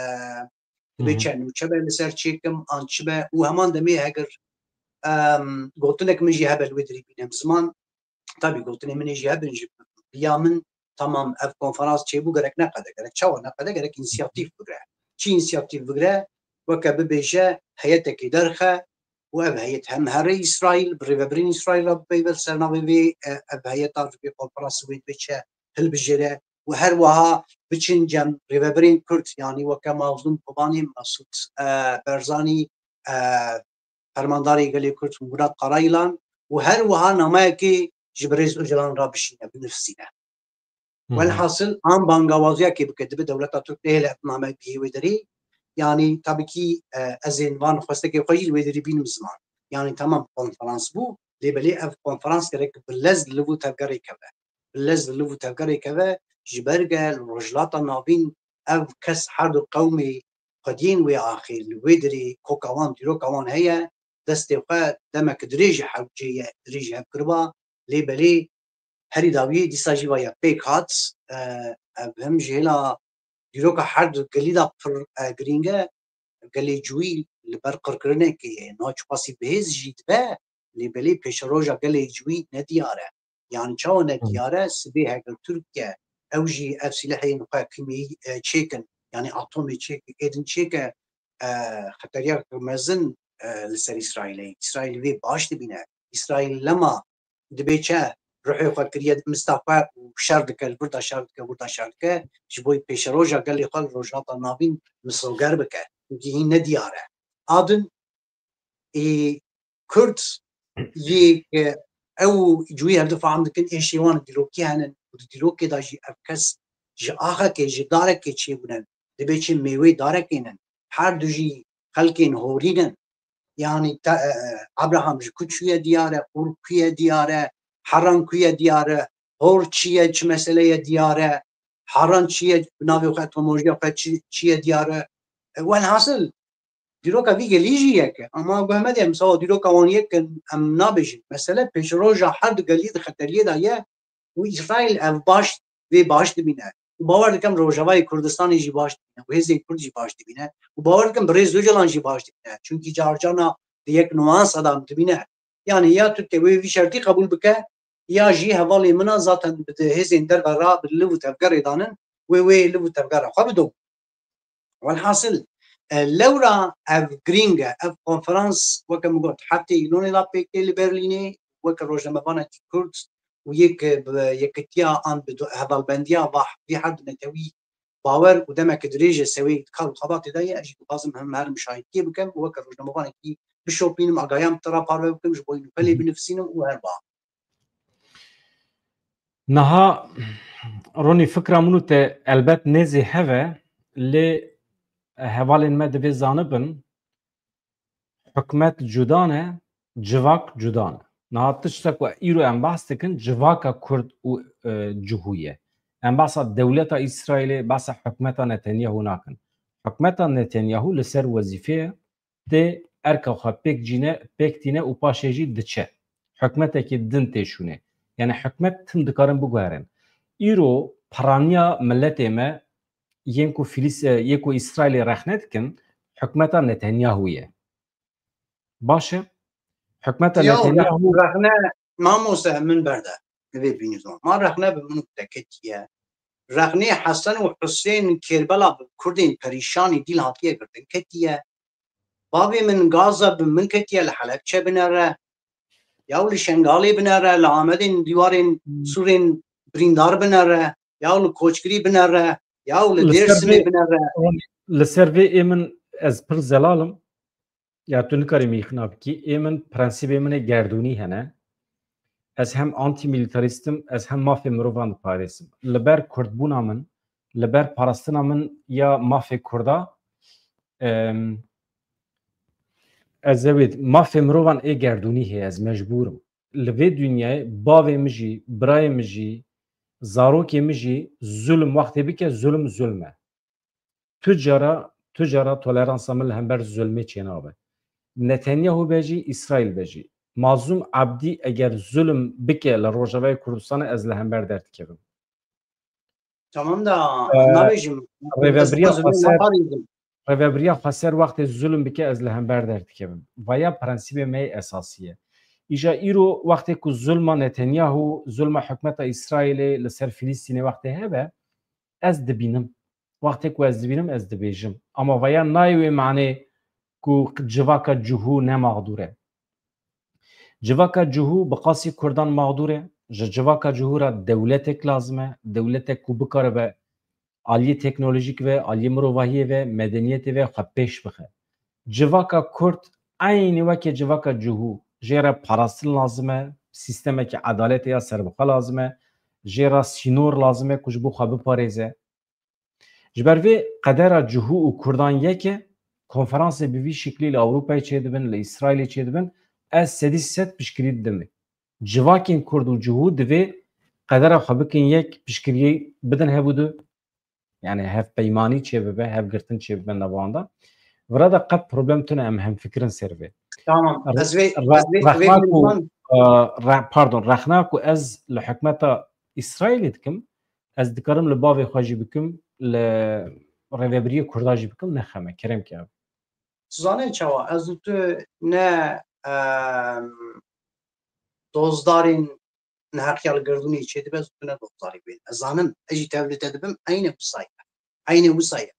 dibê Hı hı. çend nûçe be li ser çêkim an çi be û heman demê heger em, gotinek min jî hebe li wê derê bînim ziman. Tabî gotinê min ê jî hebin ji biya min, tamam ev konferans çêbû gerek neqede, gerek çawa neqede, gerek însiyatîf bigre. Çi însiyatîf bigre? Weke bibêje heyetekê derxe û ev heyet hem here Îsraîl, bi rêvebirên Îsraîl re bipeyve li ser navê vê e, ev heyeta vê konferansê wê dibe çi hilbijêre û her wiha biçin cem rêvebirên Kurd, yanî weke Mazlûm Kobanî, Mesûd e, Berzanî, e, Fermandarê Gelê Kurd Murat Karayilan û her wiha nameyekê ji birêz Ocalan re bişîne, binivîsîne. Hı hı. Welhasil an bangawaziyekê bike dibe dewleta Tirk nehêle ev name bihê wê derê. Yanî tabî kî e, ez ê van xwestekê xwe jî li wê derê bînim ziman. Yanî tamam konferans bû, lê belê ev konferans gerek bi lez li liv û tevgerê keve. Bi lez li liv û tevgerê keve ji ber ge li Rojhilata Navîn ev kes her du qewmê xwediyên wê axê li wê derê koka wan, dîroka wan heye, destê xwe demek dirêj hewcê ye, dirêj hev kiriba, lê belê herî dawiyê dîsa jî vaya pêk hat, e, ev hem ji hêla dîroka her du gelî de pir e, girîng e, gelê cûyî li ber qirkirinekê ye, niha çiqasî bihêz jî dibe, lê belê pêşeroja gelê cûyî nediyar e. Yanî çawa Hı. nediyar e? Sibê heger Tirkiye ew jî ev sîlehên xwe kimyeyî e, çêkin, yanî atomê çêkin, êdin çêke e, xeteriyek mezin e, li ser Îsraîlê. Îsraîl vê baş dibîne. Îsraîl lema dibê çi ruhê xwe kiriye mista xwe û şer dike, li vir de şer dike, wir de şer dike, ji bo pêşeroja gelê xwe li Rojhilata Navîn misoger bike. Çimkî hîn nediyar e. A din ê Kurd yê ke ew cûyî hevdu fam dikin, êşê wan dîrokî henin û di dîrokê de jî ev kes ji axekê, ji darekê çêbûne. Dibê çi mêwê darekê nin. Her du jî xelkên horî nin. Yanî te, e, e, Abraham ji ku çûye diyar e, Ûr ku ye diyar e, Heran ku ye diyar e, Hor çi ye, çi mesele ye diyar e, Heran çi ye, bi navê xwe etimolojiya xwe çi, çi ye diyar e. E, welhasil, dîroka vî gelî jî yek e. Ama guh me de em sawa dîroka wan yek in, em nabêjin. Mesele pêşeroja her du gelî di xeteriyê de ye û Îsraîl ev baş, vê baş dibîne. Û bawer dikim Rojavayê Kurdistanê jî baş dibîne û hêzên Kurd jî baş dibîne. Û bawer dikim birêz Ocalan jî baş dibîne. Çimkî carcarna di yek nuansa de em dibîne. Yanî ya Tirkiye wê vî şertî qebûl bike, ya jî hevalê min a zaten bi di hêzên derve re bi liv û tevgerê danin, wê wê liv û tevgera xwe bido. Welhasil, e, lewra ev girîng e, ev konferans, weke min got, heftê Îlonê de pêk tê li Berlînê, weke rojnamevanekî Kurd û yek bi yekitiya an bi do-, hevalbendiya va-, vî her du netewî bawer û demeke dirêj e sewê di kar û xebatê de ye, ez jî dixwazim hem herim şahidiyê bikim û weke rojnamevanekî bişopînim, agahiyan bi te re parve bikim, ji bo nûkelê Hı hı. binivîsînim û herba. Niha Ronî, fikra min û te elbet nêzî hev e, lê hevalên me divê zanibin, hikûmet cuda ne, civak cuda ne. Niha tiştek ku îro em behs dikin, civaka Kurd û, e, cihû ye. Em behsa dewleta Îsraîlê, behsa hikûmeta Netanyahu nakin. Hikûmeta Netanyahu li ser wezîfê ye, tê erka xwe pêk cîne, pêk tîne û paşê jî diçe. Hikûmetekî din tê şûnê. Yani hikûmet tim dikarin biguherin. Îro piraniya miletê me yên ku Filîs-, e, yê ku Îsraîlê rexne dikin, hikûmeta Netanyahu ye. Baş e. Hikûmeta Netanyahu rexne, mamoste, min berde. Divê bînî zon. Ma rexne bi min û te ketiye. Rexnê Hesen û Husên Kêrbela bi Kurdên perîşanî dîl hatiye girtin ketiye. Bavê min Gaza bi min ketiye, li Helebçe binere. Yaw li Şengalê binere, li Amedên dîwarên sûrên birîndar binere. Yaw li Koçgirî binere. Yaw li Dêrsimê binere. Li ser vê ê min ez pir zelal im. Ya tu nikarî min îqna bikî. Ê min prensîbê min ê gerdûnî hene. Ez hem antîmîlîtarîst im, ez hem mafê mirovan diparêzim. Li ber kurdbûna min, li ber parastina min ya mafê kurda, em, ez ewê mafê mirovan ê gerdûnî heye, ez mecbûr im. Li vê dinyayê bavê min jî, birayê min jî, zarokê min jî zulm wextê bike, zulm zulm e. Tu cara, tu cara toleransa min li hember zulmê çênabe. Netanyahu be jî, Îsraîl be jî. Mazlûm Ebdî eger zulm bike li Rojavayê Kurdistanê, ez li hember derdikevim. Tamam da, e, nabêjim. Rêvebiriya Xweser, rêvebiriya Xweser wextê zulm bike, ez li hember derdikevim. Vaya prensîbê me yê esasî ye. Îja îro wextê ku zulma Netanyahu, zulma hikûmeta Îsraîlê li ser Filîstînê wextê hebe, ez dibînim. Wextê ku ez dibînim, ez dibêjim. Ama vaya nayê wê manê ku civaka cihû ne mexdûr e. Civaka cihû bi qasî kurdan mexdûr e. Ji civaka cihû re dewletek lazim e. Dewletek ku bikaribe aliyê teknolojîk ve, aliyê mirovahiyê ve, medeniyetê ve xwe pêş bixe. Civaka kurd eynî weke civaka cihû jê re parastin lazim e, sîstemeke edaletê ya serbixwe lazim e, jê re sînor lazim e ku ji bo xwe biparêze. Ji ber vê qedera cihû û kurdan yek e, konferansê bi vî şiklî li Ewropayê çêdibin, li Îsraîlê çêdibin, ez sedî sed piştgirî didim. Civakên kurd û cihû divê qedera xwe bikin yek, piştgiriyê bidin hev û du. Yani hevpeymanî çêbibe, hevgirtin çêbibe nava wan de. Vira de qet problem tune, em hemfikir in ser vê. Tamam. Re-, ez vê, re-, ez vê, rexna vê ku, e, re-, pardon, rexna ku ez li hikûmeta Îsraîlê dikim, ez dikarim li bavê xwe jî bikim, li rêvebiriyê Kurda jî bikim, ne xem e, kerem ke. Tu zanî çawa? Ez û tu ne, em, dozdarên neheqiya li gerdûnê çêdibe, ez û tu ne dozdarê wê. Ez zanim, ez jî tevlî te dibim, eynî wisa ye. Eynî wisa ye.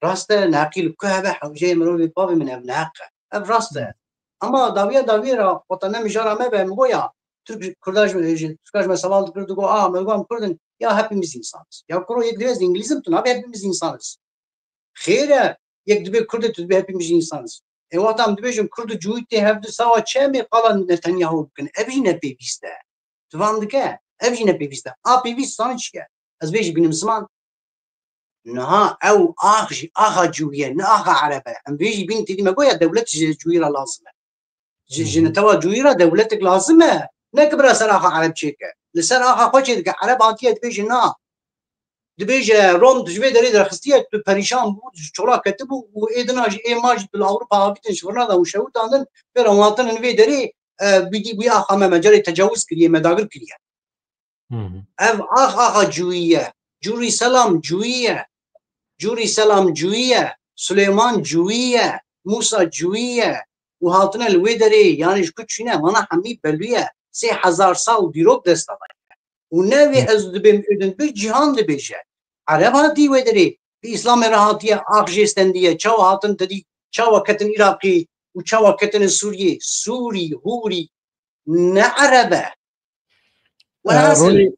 Rast e, neheqî li ku hebe, hewceyê mirovê bavê min ev neheq e. Ev rast e. Ama dawiya dawiyê re, xwe te ne mijara me be, min got ya, Türk, Kurda ji, ji, Türka ji me sewal dikir, digot, "A, me got em Kurd in." Ya hepimiz insanız. Ya kuro yek divê ez Îngilîz im, tu nabê hepimiz insanız. Xêr e, yek dibê Kurd e, tu dibê hepimiz insanız. E, wexta em dibêjin Kurd û Cûyî tê hevdu sawa çi em ê qala Netanyahu bikin? Ev jî ne pêvîst e. Tu fam dike? Ev jî ne pêvîst e. A pêvîst zanî çi ye? Ez vê jî bînim ziman. Niha ew ax jî axa Cûyî ye, ne axa Ereb e. Em vê jî bînin têdî me goya dewlet ji Cûyî re lazim e. Ji, ji netewa Cûyî re dewletek lazim e. Ne ki bira ser axa Ereb çêke. Li ser axa xwe çêdike. Ereb hatiye dibêje na. Dibêje Rom ji vê derê derxistiye, tu perîşan bû, ji çola ketibû û ê dina jî ê ma jî tu li Ewropa avîtin ji virna de û şewitandin, pê re wan hatinin vê derê, e, bidî bûye axa me, me carê tecawuz kiriye, me dagir kiriye. Ev ax axa Cûyî ye. Cûrî Selam Cûyî ye. Cûrî Selam Cûyî ye. Suleyman Cûyî ye. Mûsa Cûyî ye. Û hatine li wê derê, yanî ji ku çûne, vana hemî belû ye. Sê hezar sal dîrok desta de ye. Û ne wê ez dibêm êdin bi cîhan dibêje. Ereb hatî wê derê, bi Îslamê re hatiye, ax jê stendiye. Çawa hatin te dî, çawa ketin Iraqê û çawa ketine Sûriyê? Sûrî, Hûrî, ne Ereb e. Welhasil. Ronî,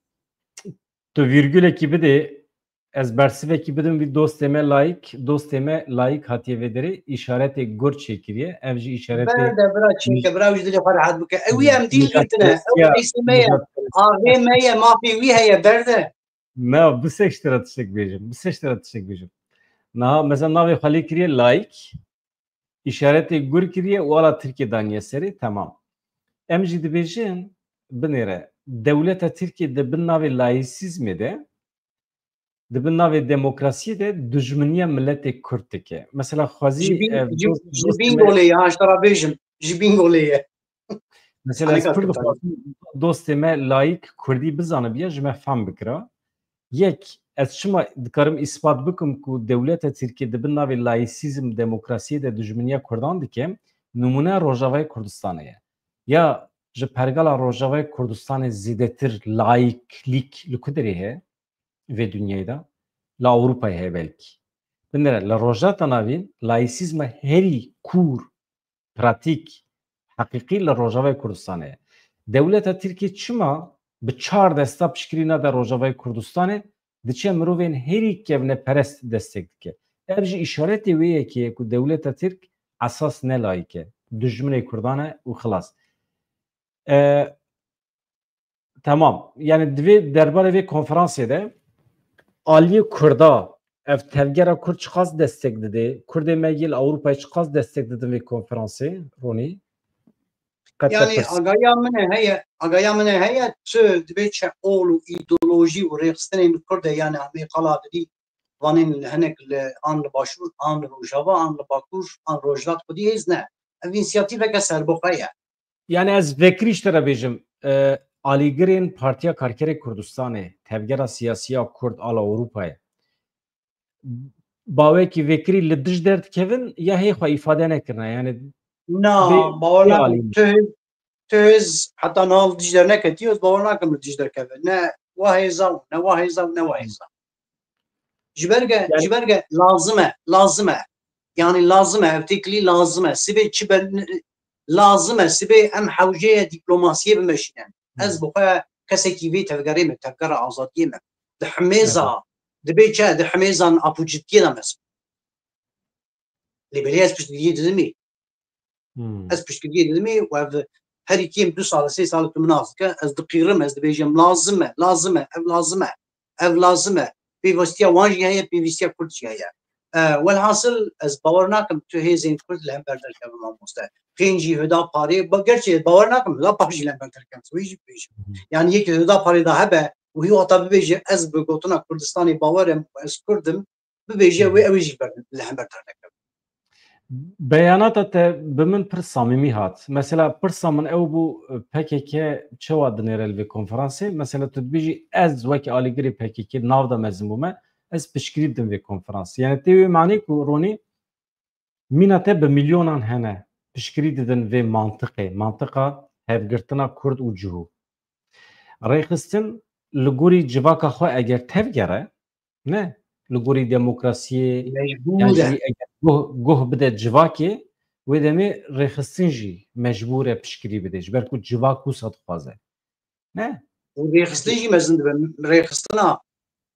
tu vîrgulekî bidê, ez bersivekî bidim vî dostê me layik, dostê me layik hatiye vê derê, îşaretê gur çêkiriye, ev jî îşaretê... Berde bira çêke, bira wî ji dilê xwe rehet bike. Ew wî em dîl girtine, ew qeysê me ye, axê me ye, mafê wî heye, berde. Na, bi sê ji te re tiştek bêjim, bi sê ji te re tiştek bêjim. Niha, mesela navê xwe lê kiriye layik, îşaretê gur kiriye û ala Tirkiyê daniye serê, temam. Em jî dibêjin, binêre, dewleta Tirkiyê de bin navê laîsîzmê de di bin navê demokrasiyê de dijminiya miletê Kurd dike. Mesela xwezî Ji bîn- ev ji- dost- ji dostê me- Bîngolê ye, ha, ji te re bêjim. Ji Bîngolê ye. Mesela ez Kurd dixwazim dostê me layîk Kurdî bizanibiya, ji me fam bikira. Yek, ez çima dikarim îspat bikim ku dewleta Tirkiyê di bin navê laîsîzm, demokrasiyê de dijminiya Kurdan dike, nimûne Rojavayê Kurdistanê ye. Ya ji pergala Rojavayê Kurdistanê zêdetir laîklîk li ku derê heye vê dinyayê de? Li Ewropayê heye belkî. Binêre li Rojhilata Navîn laîsîzma herî kûr, pratîk, heqîqî li Rojavayê Kurdistanê ye. Dewleta Tirkiyê çima bi çar desta piştgirî nade Rojavayê Kurdistanê, diçe mirovên herî kevneperest destek dike? Ev jî îşaretê wê yekê ye ku dewleta Tirk esas ne layîk e, dijminê Kurdan e û xilas. E, Temam. Yani divê derbarê vê konferansê de aliyê Kurda ev tevgera Kurd çiqas destek dide? Kurdê me yê li Ewropayê çiqas destek didin vê konferansê, Ronî? Qet te Yani pirs. Agaya min e heye, agaya min e heye, tu dibê çe ol û îdeolojî û rêxistinên Kurd e, yani em ê qala didî vanên li hinek li an li başûr, an li rojava, an li bakur, an rojhilat xwedî hêz ne. Ev însiyatîveke serbixwe ye. Yani ez vekirî ji te re bêjim, e, alîgirên Partiya Karkerê Kurdistanê, tevgera siyasiya Kurd a li Ewropayê, bawekî vekirî li dij derdikevin ya hê xwe îfade nekirine? Yani Na, bê- bawer bê nakim. alî. Tu hêz, tu hêz heta niha li dij derneketiye, ez bawer nakim li dij derkeve. Ne wa hêza û ne wa hêza û ne wa hêza. Ji ber ge, Yani- ji ber ge lazim e, lazim e. Yani lazim e, ev têkilî lazim e. Sibê çi ben, lazim e, sibê em hewceye dîplomasiyê bimeşînin. Ez bi xwe kesekî vê tevgerê me, tevgera azadiyê me. Di hemêza, dibê çi, di hemêzan apucitiyê de me. Lê belê ez piştgiriyê didimê. Hmm. Ez piştgiriyê didimê û ev herî kêm du sal, sê sal tu min nas dike, ez diqîrim, ez dibêjim lazim e, lazim e, ev lazim e, ev lazim e. Pêvistiya wan jî heye, pêvistiya Kurd jî heye. E, welhasil ez bawer nakim tu hêzên Kurd li hember derkevin mamoste. Xêncî, Hudaparê, ba-, gerçi bawer nakim Hudapar jî li hember derkevin, wê jî bibêjim. Mhm. Yani yekî Hudaparê de hebe û hî wexta bibêje ez bi gotina Kurdistanê bawer im, ez Kurd im, bibêje wê ew ê jî ber, li hember dernekevin. Beyanata te bi min pir samîmî hat. Mesela pirsa min ew bû, P K K çawa dinêre li vê konferansê? Mesela tu dibêjî ez wekî alîgirê P K K nav de mezin bûme, ez piştgirî didim vê konferansê. Yani tê wê manê ku Ronî mîna te bi milyonan hene piştgirî didin vê mantiqê, mantiqa hevgirtina Kurd û cihû. Rêxistin li gorî civaka xwe eger tevgere, ne? Li gorî demokrasiyê, Mecbûr yan e. jî eger guh, guh bide civakê, wê demê rêxistin jî mecbûr e piştgirî bide, ji ber ku civak wisa dixwaze. Ne? Û rêxistin jî mezin dibe. Rêxistina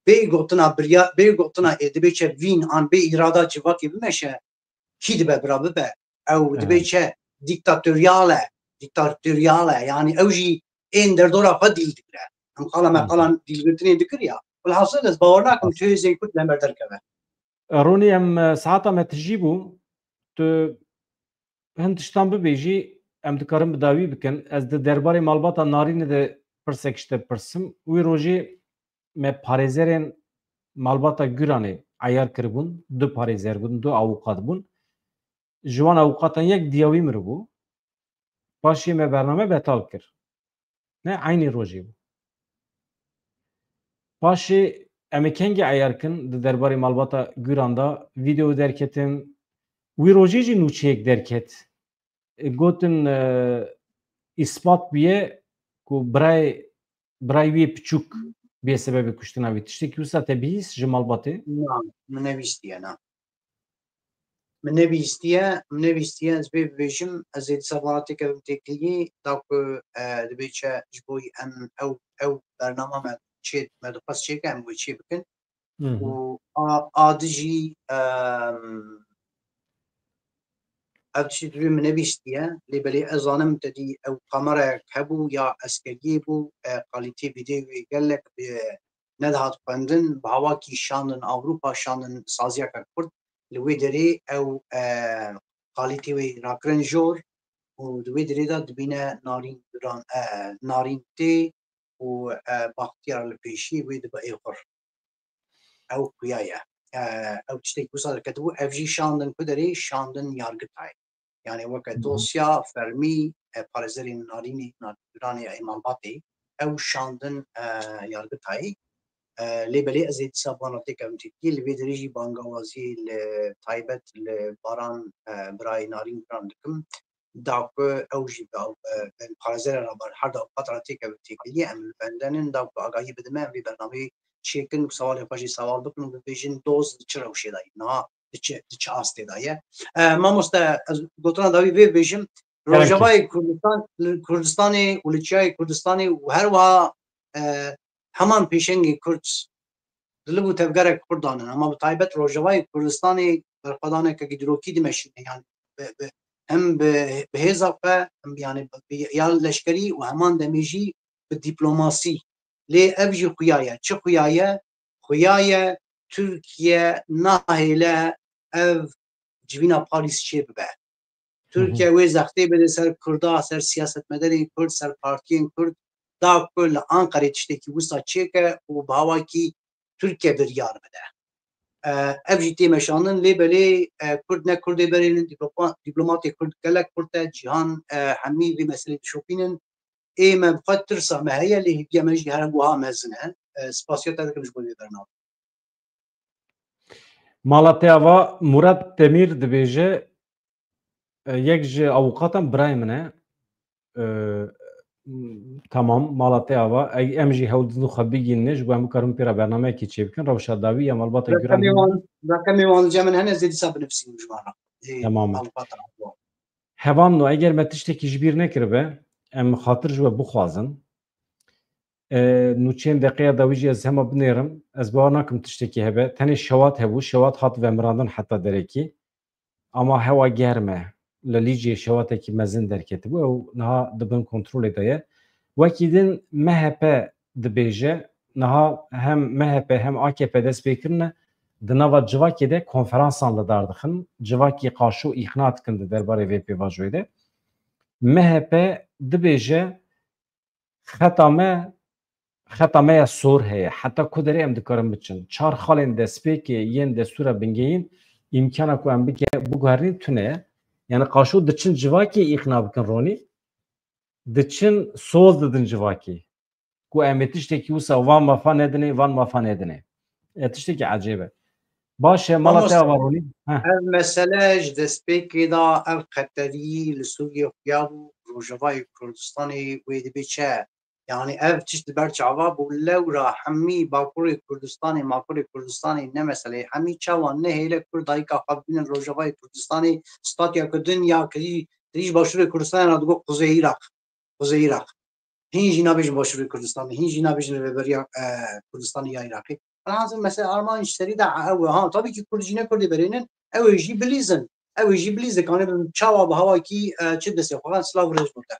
bê gotina birya, bê gotina ê dibê çe vîn an bê îrada civakê bimeşe, kî dibe bira bibe? Ew dibê Evet. çe dîktatoryal e, dîktatoryal e. Yani ew jî ên derdora xwe dîl digire. Em qala me Hı. qalan dîlgirtinê dikir ya. Wilhasil ez bawer nakim tu hêzên Kurd li hember derkeve. Ronî, em, e, saeta me tijî bû. Tu hin tiştan bibêjî, em dikarin bi dawî bikin. Ez di derbarê malbata Narînê de pirsek ji te pirsim. Wî rojê me parêzerên malbata Guranê eyar kiribûn. Du parêzer bûn, du awûqat bûn. Ji wan awûqatan yek diya wî miribû. Paşê me bername betal kir. Ne, eynî rojê bû. Paşê em ê kengî eyar kin di derbarê malbata Guran de vîdeo derketin. Wî rojê jî nûçeyek derket. E, gotin, e, îspat bûye ku birayê, birayê wî yê piçûk bûye sebebê kuştina wî. Tiştekî wisa te bihîst ji malbatê? Na, min nebîstiye, na. Min nebîstiye, min nebîstiye, ez vê bibêjim, ez ê dîsa vana têkevim têkiliyê, da ku, e, dibê çi ji bo em ew, ew bernama me çê, me dixwest çêke, em wê çê bikin. Hı hı. Û a, a dijî, em, ev tiştî divê min nebîstiye, lê belê ez zanim te dî ew kamerayek hebû ya eskeriyê bû, e, kalîtê vîdeyê wê gelek bi nedihat xwendin, bi hawakî şandin Ewropa, şandin saziyeke Kurd. Li wê derê ew, e, kalîtê wê rakirin jor û di wê derê de dibîne Narîn Duran, e, Narîn tê û, e, Baxtiyar li pêşî wê dibe êxur. ew xuya ye. E, ew tiştek wisa derketibû, ev jî şandin ku derê, şandin yargitayê. Yani weke dosya fermî, e, parêzerên narînê, narînê ê malbatê, ew şandin, e, yargitayê. E, lê belê ez ê dîsa bana têkevim têkî, li vê derê jî bangawazî li taybet li Baran, e, birayê Narîn Biran dikim. Da ku ew jî bi, e, bi parêzerê re ber her da qat re têkevin têkiliyê, em li benden in, da ku agahî bidime, em vê bernameyê çêkin, ku sewalê xwe jî sewal bikin û bibêjin doz di çi rewşê de ye. Niha di çi, di çi astê de ye. E, mamoste, ez gotina dawî vê bêjim. Rojavayê Kurdistan, li Kurdistanê û li Çiyayê Kurdistanê û her wiha, e, heman pêşengê Kurd di liv û tevgerek Kurdan in. Ama bi taybet Rojavayê Kurdistanê berxwedanekekî dirokî dimeşîne. Yani bi, bi, hem bi, bi hêza xwe, hem yani bi, bi, ya leşkerî û heman demê jî bi dîplomasî. Lê ev jî xuya ye. Çi xuya ye? Xuya ye Tirkiye nahêle ev civîna Parîs çê bibe. Tirkiye wê zextê bide ser Kurda, ser siyasetmedarên Kurd, ser partiyên Kurd, da ku li Anqerê tiştekî wisa çêke û bi hawakî Tirkiye biryar bide. E, ev jî tê meşandin, lê belê, e, Kurd ne Kurdê berê ne, dîploma-, dîplomatê Kurd gelek xurt e, cîhan, e, hemî vê meselê dişopînin. Ê me bi xwe tirsa me heye, lê hêviya me jî her wiha mezin e. E, spasiya te dikim ji bo vê bernameyê. Mala te ava Murat Demîr dibêje, e, yek ji avûkatan birayê min e. E, m-, tamam, mala te ava. Eg-, em jî hewl didin xwe bigihînin, ji bo em bikarin pê re bernameyekê çêbikin. Rewşa dawî ya malbata Reqemê Guran wan, reqemê wan li cem min hene, ez ê dîsa binivîsim ji wan re. Ê, Temam e. Avûkata ava. Hevalno, eger me tiştekî ji bîr nekiribe, em xatir ji we bixwazin. E, nûçeyên deqeya dawî jî ez hema binêrim. Ez bawer nakim tiştekî hebe. Tenê şewat hebû. Şewat hat vemirandin heta derekî. Ama hewa germ e. Li Lîcê şewatekî mezin derketibû. Ew niha di bin kontrolê de ye. Wekî din M H P dibêje, niha hem M H P hem A K P dest pê kirine, di nava civakê de konferansan li dar dixin. Civakê qaşo îqna dikin di derbarê vê pêvajoyê de. M H P dibêje, xeta me, xeta me ya sor heye. Heta ku derê em dikarin biçin. Çar xalên destpêkê yên destûra bingehîn îmkana ku em bike-, biguherînin tune ye. Yani qaşo diçin civakê îqna bikin ronî, diçin soz didin civakê. Ku em ê tiştekî wisa van mafa nedinê, van mafa nedinê. E, tiştekî ecêb e. Baş e, mala te Mamoste, ava ronî. Heh. Ev mesele ji destpêkê de ev qeterî li Sûriyê xuya bû, Rojavayê Kurdistanê wê dibê çi? Yani ev tişt li ber çava bû, lewra hemî Bakurê Kurdistanê, Makurê Kurdistanê ne meseleyê, hemî çawa nehêle Kurd dayika xwe bibînin Rojavayê Kurdistanê, statya ku din ya kirî, kirî ji Başûrê Kurdistanê re digot Quzey Iraq, Quzey Iraq. Hîn jî nabêjin Başûrê Kurdistanê, hîn jî nabêjin Rêveberiya, e, Kurdistanê ya Iraqê. Elhasil mesele armanc serî de ew e. Ha, tabii ki Kurd jî ne Kurdê berênin, ew ê jî bilîzin. Ew ê jî bilîz dikanibin çawa bi hawakî, e, çi destê xwe xin. Silav û rêz bo te.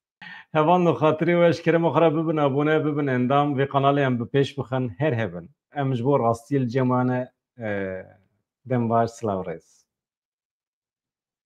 Hevalno, xatirê we, ji kerema xwe re bibin abone, bibin endam, vê kanalê em bi pêş bixin, her hebin. Em ji bo rastiyê li cem wane, e, dem baş, silav rêz.